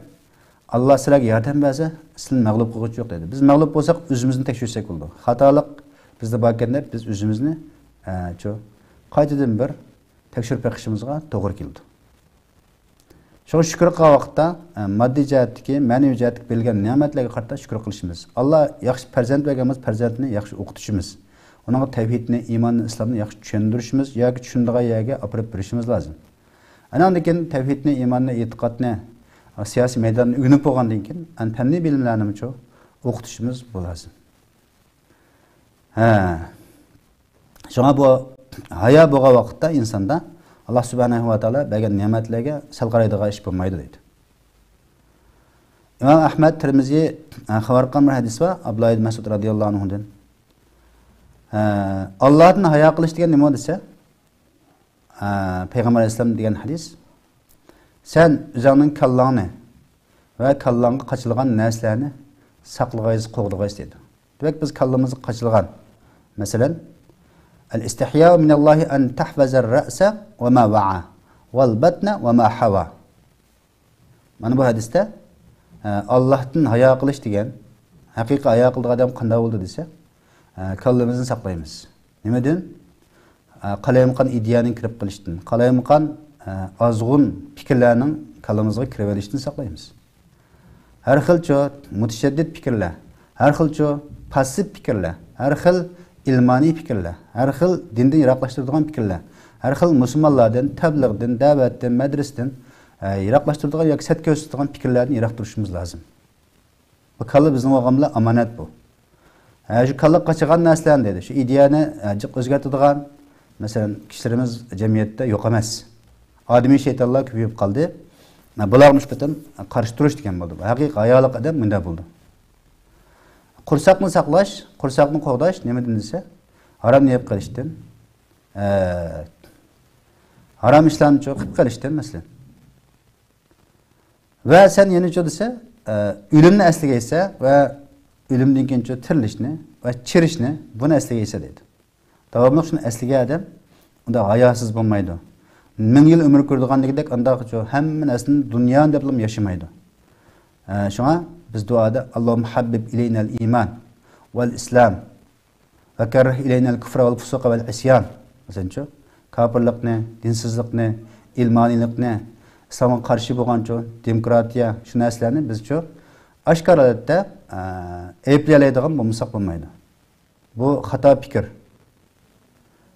ئاللا سىلەرگە ياردەم بەرسە، سىلەرنى مەغلۇپ قىلغۇچى يوق، دېدى. بىز مەغلۇپ بولساق، ئۆزىمىزنى تەكشۈرسەك بولىدۇ. خاتالىق بىزدە باركەن دەپ، بىز ئۆزىمىزنى، ئە، چۇ، قايتىدىن بىر تەكشۈرۈپ بېقىشىمىزغا توغرا كېلىدۇ. شۇڭا شۈكۈر قىلغان ۋاقىتتا، ئە، ماددىي جەھەتتىكى، مەنىۋى جەھەتتىكى بېرىلگەن نېمەتلەرگە قارىتا شۈكۈر قىلىشىمىز. ئاللا ياخشى پەرزەنت بەرگەن بولسا، پەرزەنتنى ياخشى ئوقۇتۇشىمىز. ئۇنىڭغا تەۋھىدنى، ئىماننى، ئىسلامنى ياخشى چۈشەندۈرۈشىمىز ياكى چۈشىنىدىغان يەرگە ئاپىرىپ بېرىشىمىز لازىم. ئاندىن كېيىن تەۋھىدنى، ئىماننى، ئېتىقادنى سىياسىي مەيداندا ئۆگىنىپ بولغاندىن كېيىن، ئەن پەننىي بىلىملەرنىمۇ ئوقۇتۇشىمىز بولىدۇ. ھە. شۇڭا بۇ ھايا بولغان ۋاقىتتا ئىنساندا ئاللا سۇبھانەھۇ ۋە تائالا بەرگەن نېمەتلەرگە سەل قارايدىغان ئىش بولمايدۇ، دەيدۇ. ئىمام ئەھمەد، تىرمىزى، ئە، خەۋەر قىلغان بىر ھەدىس بار، ئابدۇللا ئىبن مەسئۇد رازىياللاھۇ ئەنھۇدىن. ئە، ئاللادىن ھايا قىلىش دېگەن نېمە دېسە، ئە، پەيغەمبەر ئەلەيھىسسالام دېگەن ھەدىس، سەن ئۆزۈڭنىڭ كاللاڭنى ۋە كاللاڭغا قاچىلىغان نەرسىلەرنى ساقلىغايسىز، قوغدىغايسىز، دەيدۇ. دېمەك، بىز كاللىمىزغا قاچىلىغان، مەسىلەن، «ئەل-ئىستىھياءۇ مىنەللاھى ئەن تەھفەزەر رەئسە ۋە ما ۋەئا، ۋەل بەتنە ۋە ما ھەۋا.» مانا بۇ ھەدىستە، ئە، ئاللاھتىن ھايا قىلىش دېگەن، ھەقىقىي ھايا قىلىدىغان ئادەم قانداق بولىدۇ دېسە، ئە، كاللىمىزنى ساقلايمىز. نېمىدىن؟ ئە، قالايمىقان ئىدىيەنىڭ كىرىپ قېلىشتىن، قالايمىقان، ئە، ئازغۇن پىكىرلەرنىڭ كاللىمىزغا كىرىۋېلىشتىن ساقلايمىز. ھەر خىلچۇ مۇتەشەددىت پىكىرلەر، ھەر خىلچۇ پاسسىپ پىكىرلەر، ھەر خىل ئىلمانىي پىكىرلەر، ھەر خىل دىندىن يىراقلاشتۇرىدىغان پىكىرلەر، ھەر خىل مۇسۇلمانلاردىن، تەبلىغدىن، دەۋەتتىن، مەدرىسىدىن، ئە، يىراقلاشتۇرىدىغان ياكى سەت كۆرسىتىدىغان پىكىرلەردىن يىراق تۇرۇشىمىز لازىم. بۇ كاللا بىزنىڭ بولغان بىلەن ئامانەت بۇ. ھە، شۇ كاللا قاچىغان نەرسىلەرنى دېدى. شۇ ئىدىيەنى ئەزىق ئۆزگەرتىدىغان، مەسىلەن، كىشىلىرىمىز جەمئىيەتتە يوق ئەمەس. ئادىمىي شەيتانلار كۆپىيىپ قالدى. بۇلارغا نىسبەتەن قارشى تۇرۇش دېگەن بولدى. ھەقىقىي ھايالىق ئادەم مۇنداق بولىدۇ. قورساقنى ساقلاش، قورساقنى قوغداش نېمىدىن دېسە، ھارامنى يەپ قېلىشتىن، ئە، ھارام ئىشلارنى قىلىپ قېلىشتىن، مەسىلەن. ۋە سەن يەنىچۇ دېسە، ئە، ئۆلۈمنى ئەسلىگەيسە ۋە ئۆلۈمدىن كېيىنچۇ تىرىلىشنى ۋە چىرىشنى، بۇنى ئەسلىگەيسە دەيدۇ. داۋاملىق شۇنى ئەسلىگەن ئادەم ئۇنداق ھاياسىز بولمايدۇ. مىڭ يىل ئۆمۈر كۆرىدىغاندىكىدەك ئانداقچۇ ھەممە نەرسىنى دۇنيا دەپلا ياشىمايدۇ. ئە، شۇڭا بىز دۇئادا، «ئاللاھۇممە ھەببىب ئىلەينەل ئىمان ۋەل ئىسلام ۋە كەررىھ ئىلەينەل كۇفرە ۋەل فۇسۇقە ۋەل ئىسيان.» مەسىلەنچۇ، كاپىرلىقنى، دىنسىزلىقنى، ئىلمانىيلىقنى، ئىسلامغا قارشى بولغانچۇ، دېموكراتىيە، شۇ نەرسىلەرنى بىزچۇ ئاشكارا ھالەتتە، ئە، ئەيىبلىيەلەيدىغان بولمىساق بولمايدۇ. بۇ خاتا پىكىر.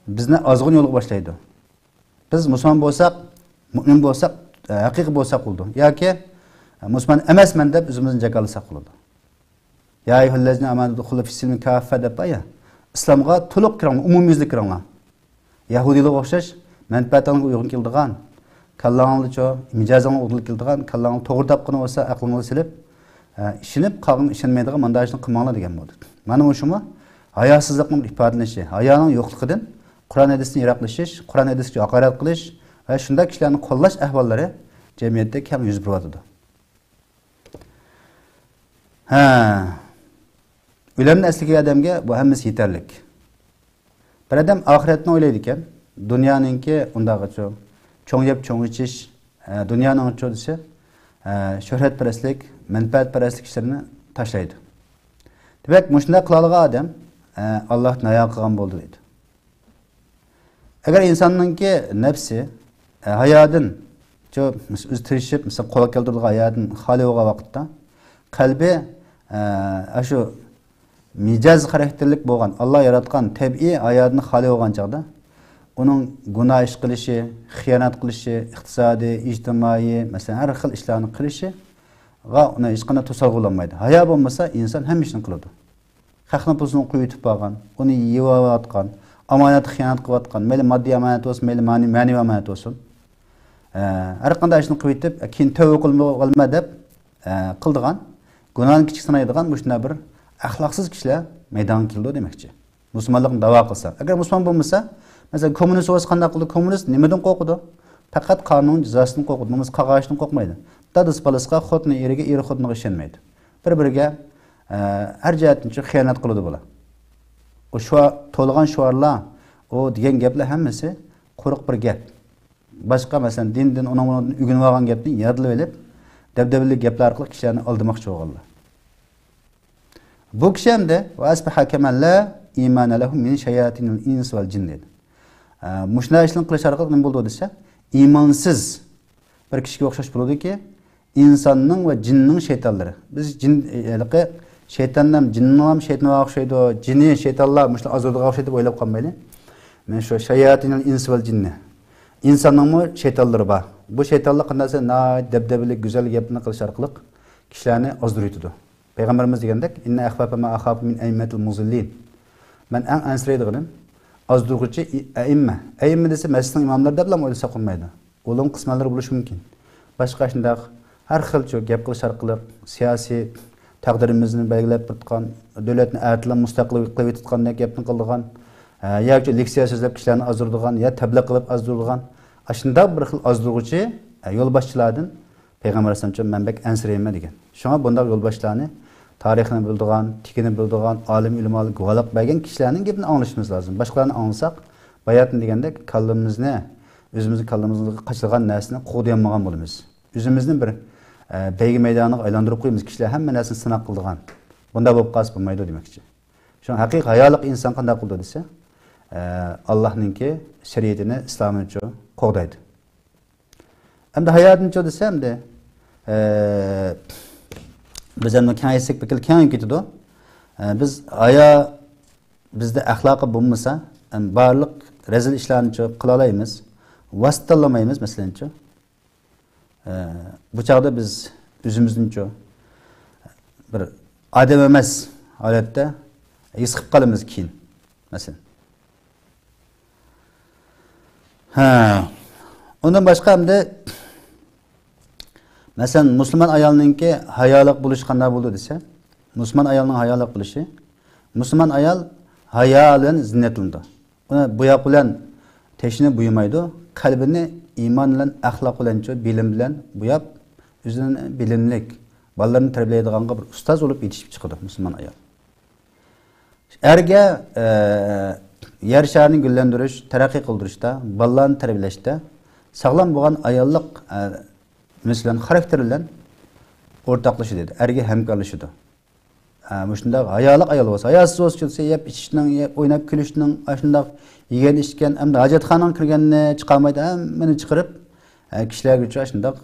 بىزنى ئازغۇن يولغا باشلايدۇ. بىز مۇسۇلمان بولساق، مۇئمىن بولساق، ئە، ھەقىقىي بولساق بولىدۇ. ياكى، ئە، مۇسۇلمان ئەمەسمەن دەپ ئۆزىمىزنى جاكارلىساق بولىدۇ. «يا ئەييۇھەللەزىنە ئامەنۇ ئۇدخۇلۇ فىسسىلمى كاففە» دەپ بار يا. ئىسلامغا تولۇق كىرىڭلار، ئومۇميۈزلۈك كىرىڭلار. يەھۇدىيلارغا ئوخشاش مەنپەئەتىڭلارغا ئۇيغۇن كېلىدىغان، كاللاڭلارچۇ، مىجەزىڭلارغا ئۇدۇل كېلىدىغان، كاللاڭلار توغرا تاپقىنى بولسا ئەقلىڭلارغا سېلىپ، ئە، ئىشىنىپ، قالغىنىغا ئىشەنمەيدىغان مانداق ئىشنى قىلماڭلار دېگەن بولدى. مانا مۇشۇمۇ ھاياسىزلىقنىڭ بىر ئىپادىلىنىشى، ھايانىڭ يوقلۇقىدىن قۇرئان ھەدىستىن يىراقلىشىش، قۇرئان ھەدىسكە ھاقارەت قىلىش ۋە شۇنداق كىشىلەرنى قوللاش ئەھۋاللىرى جەمئىيەتتە كەڭ يۈز بېرىۋاتىدۇ. ھە. ئۆلۈمنى ئەسلىگەن ئادەمگە بۇ ھەممىسى يېتەرلىك. بىر ئادەم ئاخىرەتنى ئويلايدىكەن، دۇنيانىڭكى ئۇنداقچۇ، چوڭ يەپ چوڭ ئىچىش، ئە، دۇنيانىڭچۇ دېسە، ئە، شۆھرەتپەرەسلىك، مەنپەئەتپەرەسلىك ئىشلىرىنى تاشلايدۇ. دېمەك، مۇشۇنداق قىلالىغان ئادەم، ئە، ئاللاھتىن ھايا قىلغان بولدى دەيدۇ. ئەگەر ئىنساننىڭكى نەپسى، ئە، ھايادىن شۇ، مىس-، ئۆزى تىرىشىپ، مىسال، قول كەلتۈرىدىغان ھاياتىنى خالىي بولغان ۋاقىتتا، قەلبى، ئە، ئاشۇ مىجەز خاراكتېرلىك بولغان، ئاللا ياراتقان تەبىئىي ھاياتىنى خالىي بولغان چاغدا، ئۇنىڭ گۇناھ ئىش قىلىشى، خىيانەت قىلىشى، ئىقتىسادىي، ئىجتىمائىي، مەسىلەن، ھەر خىل ئىشلارنى قىلىشىغا ئۇنى ھېچقانداق توسالغۇ بولالمايدۇ. ھايا بولمىسا، ئىنسان ھەممە ئىشنى قىلىدۇ. خەقنىڭ پۇلىنى قويۇۋېتىپ بارغان، ئۇنى يېۋاۋاتقان، ئامانەتكە خىيانەت قىلىۋاتقان، مەيلى ماددىي ئامانەت بولسۇن، مەيلى مەنىۋى، مەنىۋى ئامانەت بولسۇن. ئە، ھەر قانداق ئىشنى قىلىۋېتىپ، كېيىن تەۋبە قىلماي قالىمەن دەپ، ئە، قىلىدىغان، گۇناھنى كىچىك سانايدىغان مۇشۇنداق بىر ئەخلاقسىز كىشىلەر مەيدانغا كېلىدۇ دېمەكچى. مۇسۇلمانلىقنى داۋا قىلسا. ئەگەر مۇسۇلمان بولمىسا، مەسىلەن، كوممۇنىست بولسا قانداق قىلىدۇ؟ كوممۇنىست نېمىدىن قورقىدۇ؟ پەقەت قانۇننىڭ جازاسىدىن قورقىدۇ. نومۇس قاغاشتىن قورقمايدۇ. دادىسى بالىسىغا، خوتۇنى ئېرىگە، ئېرى خوتۇنىغا ئىشەنمەيدۇ. بىر-بىرىگە، ئە، ھەر جەھەتتىن خىيانەت قىلىدۇ بۇلار. ئۇ شۇ تولغان شوئارلار، ئۇ دېگەن گەپلەر ھەممىسى قۇرۇق بىر گەپ. باشقا، مەسىلەن، دىندىن، ئۇنىڭ بۇنىڭدىن ئۆگىنىۋالغان گەپنى يادلىۋېلىپ، دەبدەبىلىك گەپلەر ئارقىلىق كىشىلەرنى ئالدىماقچى بولغانلار. بۇ كىشى ئەمدى، «وأصبح كمن لا إيمان له من شياطين الإنس والجن» دېدى. ئە، مۇشۇنداق ئىشلارنى قىلىش ئارقىلىق نېمە بولىدۇ دېسە، ئىمانسىز بىر كىشىگە ئوخشاش بولىدۇكى، ئىنساننىڭ ۋە جىننىڭ شەيتانلىرى. بىز جىن، ھېلىقى شەيتاننىڭ، جىننىڭ ھەم شەيتانغا ئوخشايدۇ، جىنى شەيتانلار مۇشۇلار ئازدۇرىدىغان ئوخشايدۇ دەپ ئويلاپ قالمايلى. مانا شۇ شياطين الإنس والجن. ئىنساننىڭمۇ شەيتانلىرى بار. بۇ شەيتانلار قانداق دېسە، ناھايىتى دەبدەبىلىك، گۈزەل گەپنى قىلىش ئارقىلىق كىشىلەرنى ئازدۇرۇۋېتىدۇ. پەيغەمبىرىمىز دېگەندەك، «إن أخوف ما أخاف من الأئمة المضلين». مەن ئەڭ ئەنسىرەيدىغىنىم ئازدۇرغۇچى ئەئىممە. ئەئىممە دېسە، مەسچىتنىڭ ئىماملىرى دەپلا ئويلىساق بولمايدۇ. ئۇلۇڭ قىسمەنلىرى بولۇشى مۇمكىن. باشقا شۇنداق ھەر خىل شۇ گەپ قىلىش ئارقىلىق سىياسىي تەقدىرىمىزنى بەلگىلەپ تۇرۇۋاتقان، دۆلەتنى ئەتىلا مۇستەقىل قىلىۋېتىۋاتقاندەك گەپنى قىلىدىغان، ئە، ياكى لېكسىيە سۆزلەپ كىشىلەرنى ئازدۇرىدىغان، يا تەبلىغ قىلىپ ئازدۇرىدىغان، ئاشۇنداق بىر خىل ئازدۇرغۇچى، ئە، يولباشچىلاردىن پەيغەمبەر ئەلەيھىسسالام، مەن بەك ئەنسىرەيمەن دېگەن. شۇڭا بۇنداق يولباشچىلارنى، تارىخنى بىلىدىغان، تېگىنى بىلىدىغان، ئالىم ئۆلىمالار گۇۋاھلىق بەرگەن كىشىلەرنىڭ گېپىنى ئاڭلىشىمىز لازىم. باشقىلارنى ئاڭلىساق، باياتىن دېگەندەك، كاللىمىزنى، ئۆزىمىزنىڭ كاللىمىزغا قاچىلىغان نەرسىنى قوغدىيالمىغان بولىمىز. ئۆزىمىزنى بىر، ئە، بەيگە مەيدانىغا ئايلاندۇرۇپ قويىمىز. كىشىلەر ھەممە نەرسىنى سىناق قىلىدىغان. بۇنداق بولۇپ قالسا بولمايدۇ دېمەكچى. شۇڭا ھەقىقىي ھايالىق ئىنسان قانداق قىلىدۇ دېسە، ئە، ئاللاھنىڭكى شەرىئىتىنى، ئىسلامىنى قوغدايدۇ. ئەمدى ھايادىنچۇ دېسە، ئەمدى، ئە، بىز ئەمدى كېڭەيتسەك بەك كېڭىيىپ كېتىدۇ. ئە، بىز ھايا، بىزدە ئەخلاقى بولمىسا، ئەم، بارلىق رەزىل ئىشلارنىچۇ قىلالايمىز، ۋاسىتە تاللىمايمىز، مەسىلەنچۇ. ئە، بۇ چاغدا بىز ئۆزىمىزنىچۇ بىر ئادەم ئەمەس ھالەتتە ھېس قىلىپ قالىمىز كېيىن، مەسىلەن. ھە. ئۇندىن باشقا ئەمدى، مەسىلەن، مۇسۇلمان ئايالنىڭكى ھايالىق بولۇشى قانداق بولىدۇ دېسە، مۇسۇلمان ئايالنىڭ ھايالىق بولۇشى، مۇسۇلمان ئايال ھايا بىلەن زىننەتلىنىدۇ. ئۇنى بوياق بىلەن تېشىنى بويىمايدۇ، قەلبىنى ئىمان بىلەن، ئەخلاق بىلەن، شۇ بىلىم بىلەن بوياپ، ئۆزىنى بىلىملىك، بالىلىرىنى تەربىيەلەيدىغانغا بىر ئۇستاز بولۇپ يېتىشىپ چىقىدۇ مۇسۇلمان ئايال. ئەرگە، ئە، يەر شارىنى گۈللەندۈرۈش، تەرەققىي قىلدۇرۇشتا، بالىلارنى تەربىيەلەشتە ساغلام بولغان ئاياللىق، ئە، مەسىلەن، خاراكتېر بىلەن ئورتاقلىشىدۇ، ئەرگە ھەمكارلىشىدۇ. ئە، مۇشۇنداق ھايالىق ئايال بولسا، ھاياسىز بولسا، يەپ ئىچىشنىڭ، يەپ ئويناپ كۈلۈشنىڭ، ئاشۇنداق يېگەن ئىچكەن، ئەمدى ھاجەتخانىغا كىرگەننى چىقارمايدۇ، ھەممىنى چىقىرىپ، ئە، كىشىلەرگىچۇ ئاشۇنداق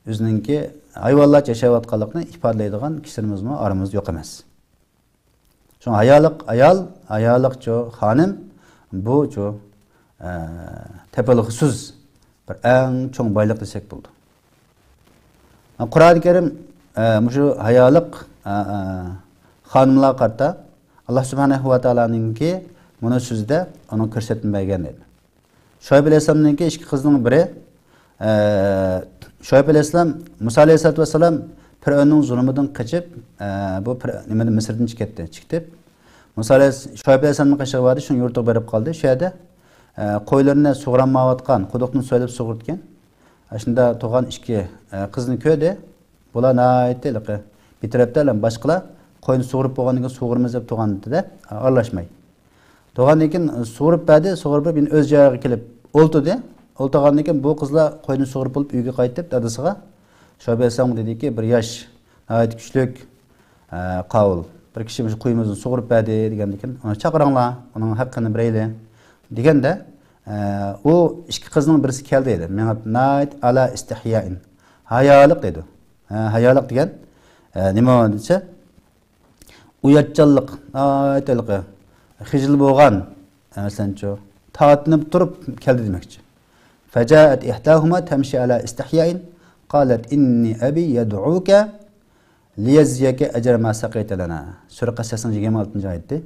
ئۆزىنىڭكى ھايۋانلارچە ياشاۋاتقانلىقىنى ئىپادىلەيدىغان كىشىلىرىمىزمۇ ئارىمىزدا يوق ئەمەس. شۇڭا ھايالىق ئايال، ھايالىقچۇ خانىم، بۇچۇ، ئە، تېپىلغۇسىز بىر ئەڭ چوڭ بايلىق دېسەك بولىدۇ. قۇرئانى كەرىم، ئە، مۇشۇ ھايالىق، ئە، ئە، خانىملارغا قارىتا ئاللا سۇبھانەھۇ ۋە تائالانىڭكى مۇنۇ سۆزىدە ئۇنىڭ كۆرسەتمە بەرگەن دەيدۇ. شۇئەيب ئەلەيھىسسالامنىڭكى ئىككى قىزىنىڭ بىرى، ئە، شۇئەيب ئەلەيھىسسالام، مۇسا ئەلەيھىسسالاتۇ ۋەسسالام پىرئەۋننىڭ زۇلۇمىدىن قېچىپ، ئە، بۇ پىر-، نېمىدىن، مىسىردىن چىقىپ كەتتى. چىقىپ، مۇسا ئەلەيھىس-، شۇئەيب ئەلەيھىسسالامنىڭ قېشىغا باردى، شۇنىڭ يۇرتىغا بېرىپ قالدى. شۇ يەردە، ئە، قويلىرىنى سۇغۇرالمايۋاتقان، قۇدۇقتىن سۇ ئېلىپ سۇغۇرتكەن. ئاشۇندا تۇغان ئىككى، ئە، قىزنى كۆردى. بۇلار ناھايىتى ھېلىقى بىتەرەپلەر بىلەن باشقىلار قوينى سۇغۇرۇپ بولغاندىن كېيىن سۇغۇرىمىز دەپ تۇغان دېدى، ئارىلاشماي. تۇغاندىن كېيىن سۇغۇرۇپ بەردى، سۇغۇرۇپ بېرىپ يەنە ئۆز جايىغا كېلىپ ئولتۇردى. ئولتۇرغاندىن كېيىن بۇ قىزلار قوينى سۇغۇرۇپ بولۇپ ئۆيگە قايتىپ دادىسىغا، شۇ بەرسەڭ دېدىكى، بىر ياش، ناھايىتى كۈچلۈك، ئە، قاۋۇل، بىر كىشى مۇشۇ قويىمىزنى سۇغۇرۇپ بەردى دېگەندىن كېيىن، ئۇنى چاقىرىڭلار، ئۇنىڭ ھەققىنى بېرەيلى دېگەندە، ئە، ئۇ ئىككى قىزنىڭ بىرسى كەلدى دەيدۇ. مېڭىپ نايت ئالا ئىستىھيائىن. ھايالىق دەيدۇ. ھە، ھايالىق دېگەن، ئە، نېمە دېسە، ئۇياتچانلىق، نايت ھېلىقى خىجىل بولغان، ئە، مەسىلەنچۇ، تارتىنىپ تۇرۇپ كەلدى دېمەكچى. فجاءت إحداهما تمشي على استحياء قالت إن أبي يدعوك ليجزيك أجر ما سقيت لنا. سۈرە قەسەسنىڭ يىگىرمە ئالتىنچى ئايىتى.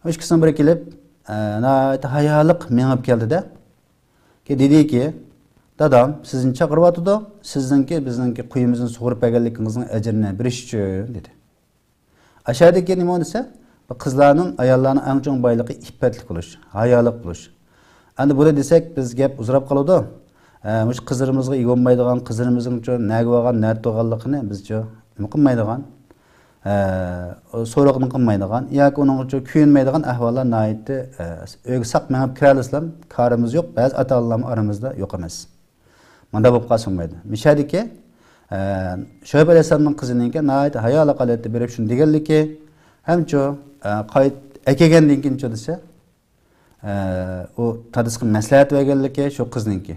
ئۇ ئىككىسىنىڭ بىرى كېلىپ، ئە، ناھايىتى ھايالىق مېڭىپ كەلدى-دە. كېيىن دېدىكى، دادام سىزنى چاقىرىۋاتىدۇ، سىزنىڭكى بىزنىڭكى قۇيىمىزنى سۇغۇرۇپ بەرگەنلىكىڭىزنىڭ ئەجرىنى بېرىش ئۈچۈن، دېدى. ئەشەدىكى نېمە دېسە، بۇ قىزلارنىڭ، ئاياللارنىڭ ئەڭ چوڭ بايلىقى ئىپپەتلىك بولۇش، ھايالىق بولۇش. ئەمدى بۇنى دېسەك، بىز گەپ ئۇزىراپ قالىدۇ. ئە، مۇشۇ قىزلىرىمىزغا ئىگە بولمايدىغان، قىزلىرىمىزنىڭچۇ نەگە بارغان، نەدە تۇرغانلىقىنى بىزچۇ نېمە قىلمايدىغان، ئە، سورىقىنى قىلمايدىغان ياكى ئۇنىڭغىچۇ كۆيۈنمەيدىغان ئەھۋاللار ناھايىتى، ئە، ئۆيگە ساق مېڭىپ كىرەلىسىلەم، كارىمىز يوق، بەزى ئاتا-ئانىلارمۇ ئارىمىزدا يوق ئەمەس. مانداق بولۇپ قالسا بولمايدۇ. مىشەدىكى، ئە، شۇئەيب ئەلەيھىسسالامنىڭ قىزىنىڭكى ناھايىتى ھايالىق ھالەتتە بېرىپ شۇنى دېگەنلىكى، ھەمچۇ، ئە، قايت-، ئەكەلگەندىن كېيىنچۇ دېسە، ئە، ئۇ دادىسىغا مەسلىھەت بەرگەنلىكى شۇ قىزنىڭكى.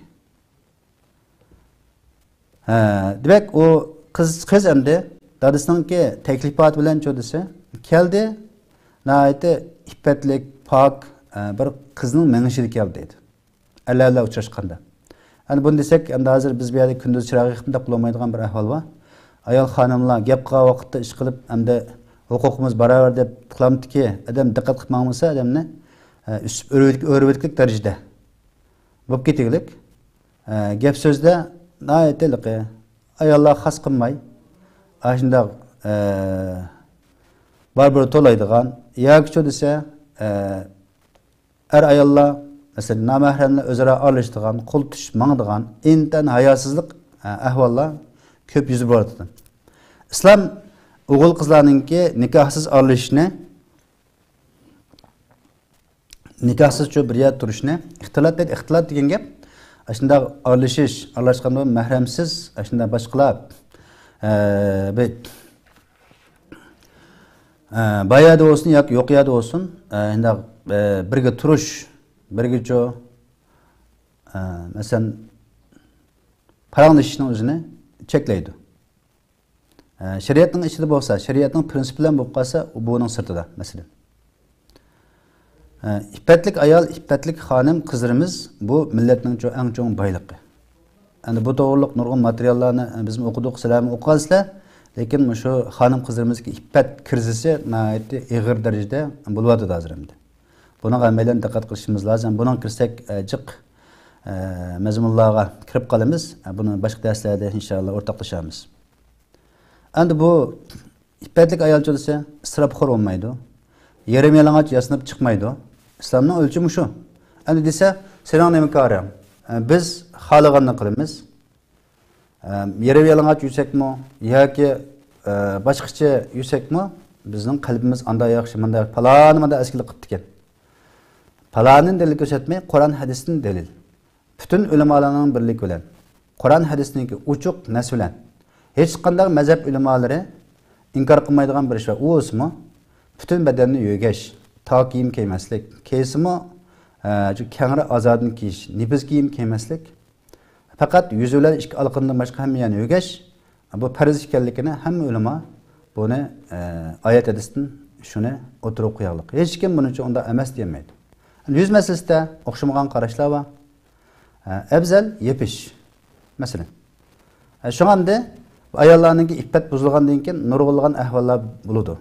ھە، دېمەك، ئۇ قىز، قىز ئەمدى دادىسىنىڭكى تەكلىپاتى بىلەنچۇ دېسە، كەلدى، ناھايىتى ئىپپەتلىك، پاك، ئە، بىر قىزنىڭ مېڭىشىدا كەلدى دەيدۇ. ئەرلەر بىلەن ئۇچراشقاندا. ئەمدى بۇنى دېسەك، ئەمدى ھازىر بىز بۇ يەردە كۈندۈز چىراغ يېقىپمۇ دەپ بولالمايدىغان بىر ئەھۋال بار. ئايال خانىملار گەپ قىلغان ۋاقىتتا ئىشقىلىپ، ئەمدى ھوقۇقىمىز باراۋەر دەپ قىلامتىكى، ئادەم دىققەت قىلىپ ماڭمىسا، ئادەمنى، ئە، ئۈسۈپ ئۆرۈۋېتىك، ئۆرۈۋېتىكلىك دەرىجىدە بولۇپ كېتىگلىك. ئە، گەپ سۆزدە ناھايىتى ھېلىقى ئاياللار خاس قىلماي، ئاشۇنداق، ئە، بار بىر تولايدىغان ياكىچۇ دېسە، ئە، ئەر-ئاياللار، مەسىلەن، نامەھرەملەر ئۆزئارا ئارىلىشىدىغان، قول تۇتۇشۇپ ماڭىدىغان، ئىنتايىن ھاياسىزلىق، ئە، ئەھۋاللار كۆپ يۈز بېرىۋاتىدۇ. ئىسلام ئوغۇل-قىزلارنىڭكى نىكاھسىز ئارىلىشىشنى، نىكاھسىزچۇ بىر يەردە تۇرۇشنى، ئىختىلاط دەيدۇ. ئىختىلاط دېگەن گەپ، ئاشۇنداق ئارىلىشىش، ئارىلاشقاندا مەھرەمسىز، ئاشۇنداق باشقىلار، ئە، بىر ئە، بار يەردە بولسۇن ياكى يوق يەردە بولسۇن، ئە، شۇنداق، ئە، بىرگە تۇرۇش، بىرگىچۇ، ئە، مەسىلەن، پاراڭلىشىشنىڭ ئۆزىنى چەكلەيدۇ. ئە، شەرىئەتنىڭ ئىچىدە بولسا، شەرىئەتنىڭ پرىنسىپى بىلەن بولۇپ قالسا، ئۇ بۇنىڭ سىرتىدا، مەسىلەن. ئىپپەتلىك ئايال، ئىپپەتلىك خانىم قىزلىرىمىز بۇ مىللەتنىڭ چوڭ، ئەڭ چوڭ بايلىقى. ئەمدى بۇ توغرىلىق نۇرغۇن ماتېرىياللارنى بىزمۇ ئوقۇدۇق، سىلەرمۇ ئوقۇغانسىلەر. لېكىن مۇشۇ خانىم قىزلىرىمىزدىكى ئىپپەت كىرىزىسى ناھايىتى ئېغىر دەرىجىدە بولۇۋاتىدۇ ھازىر ئەمدى. بۇنىڭغا ھەممەيلەن دىققەت قىلىشىمىز لازىم. بۇنىڭغا كىرسەك، ئە، جىق، ئە، مەزمۇنلارغا كىرىپ قالىمىز. ئە، بۇنى باشقا دەرسلەردە ئىنشائاللا ئورتاقلىشارمىز. ئەمدى بۇ ئىپپەتلىك ئايالچۇ دېسە، ئىسراپخور بولمايدۇ. يېرىم يالىڭاچ ياسىنىپ چىقمايدۇ. ئىسلامنىڭ ئۆلچىمى شۇ. ئەمدى دېسە، سېنىڭ نېمە كارىڭ؟ ئە، بىز خالىغاننى قىلىمىز. ئە، يېرىم يالىڭاچ يۈرسەكمۇ ياكى، ئە، باشقىچە يۈرسەكمۇ، بىزنىڭ قەلبىمىز ئاندا ياخشى، مۇندا ياخشى، پالانى مۇندا ئەسكىلىك قىپتىكەن. پالانىنى دەلىل كۆرسەتمەي، قۇرئان ھەدىستىن دەلىل. پۈتۈن ئۆلىمالارنىڭ بىرلىكى بىلەن، قۇرئان ھەدىستىكى ئوچۇق نەس بىلەن، ھېچقانداق مەزھەپ ئۆلىمالىرى ئىنكار قىلمايدىغان بىر ئىش بار. ئۇ بولسىمۇ، پۈتۈن بەدەننى يۆگەش، تار كىيىم كىيمەسلىك، كىيسىمۇ، ئە، شۇ كەڭرى ئازادىنى كىيىش، نېپىز كىيىم كىيمەسلىك، پەقەت يۈزى بىلەن ئىككى ئالىقىنىدىن باشقا ھەممە يەرنى يۆگەش، بۇ پەرز ئىكەنلىكىنى ھەممە ئۆلىما بۇنى، ئە، ئايەت ھەدىستىن شۇنى ئوتتۇرىغا قويغانلىق. ھېچكىم بۇنىڭ ئۈچۈن ئۇنداق ئەمەس دېيەلمەيدۇ. يۈز مەسىلىسىدە ئوخشىمىغان قاراشلار بار. ئە، ئەۋزەل يېپىش. مەسىلەن. ئە، شۇڭا ئەمدى ئاياللارنىڭكى ئىپپەت بۇزۇلغاندىن كېيىن نۇرغۇنلىغان ئەھۋاللار بولىدۇ.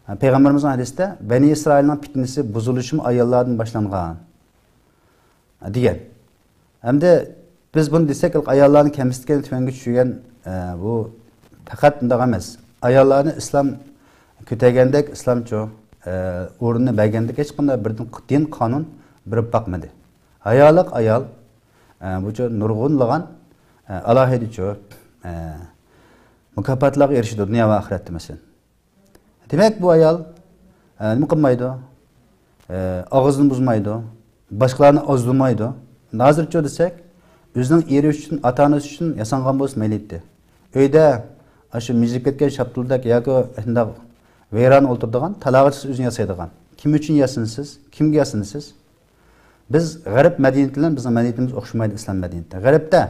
ئە، پەيغەمبىرىمىزنىڭ ھەدىسىدە، بەنى ئىسرائىلنىڭ پىتنىسى، بۇزۇلۇشىمۇ ئاياللاردىن باشلانغان. دېگەن. ئەمدى بىز بۇنى دېسەك، ئاياللارنى كەمسىتكەن، تۆۋەنگە چۈشۈرگەن، ئە، بۇ پەقەت ئۇنداق ئەمەس. ئاياللارنى ئىسلام كۆتەرگەندەك، ئىسلامچۇ، ئە، ئورنىنى بەرگەندەك ھېچقانداق بىر دىن، دىن قانۇن بېرىپ باقمىدى. ھايالىق ئايال، ئە، بۇچۇ نۇرغۇنلىغان، ئە، ئالاھىدىچۇ، ئە، مۇكاپاتلارغا ئېرىشىدۇ دۇنيا ۋە ئاخىرەتتە، مەسىلەن. دېمەك، بۇ ئايال، ئە، نېمە قىلمايدۇ؟ ئە، ئاغزىنى بۇزمايدۇ، باشقىلارنى ئازدۇرمايدۇ. ھازىرچۇ دېسەك، ئۆزىنىڭ ئېرى ئۈچۈن، ئاتا-ئانىسى ئۈچۈن ياسانغان بولسا مەيلى ئىدى. ئۆيدە ئاشۇ مىجىپ كەتكەن شاپتۇلدەك ياكى شۇنداق ۋەيران ئولتۇرىدىغان، تالاغا چىقسا ئۆزىنى ياسايدىغان. كىم ئۈچۈن ياسىنىسىز؟ كىمگە ياسىنىسىز؟ بىز غەرب مەدەنىيىتى بىلەن بىزنىڭ مەدەنىيىتىمىز ئوخشىمايدۇ، ئىسلام مەدەنىيىتى. غەربتە،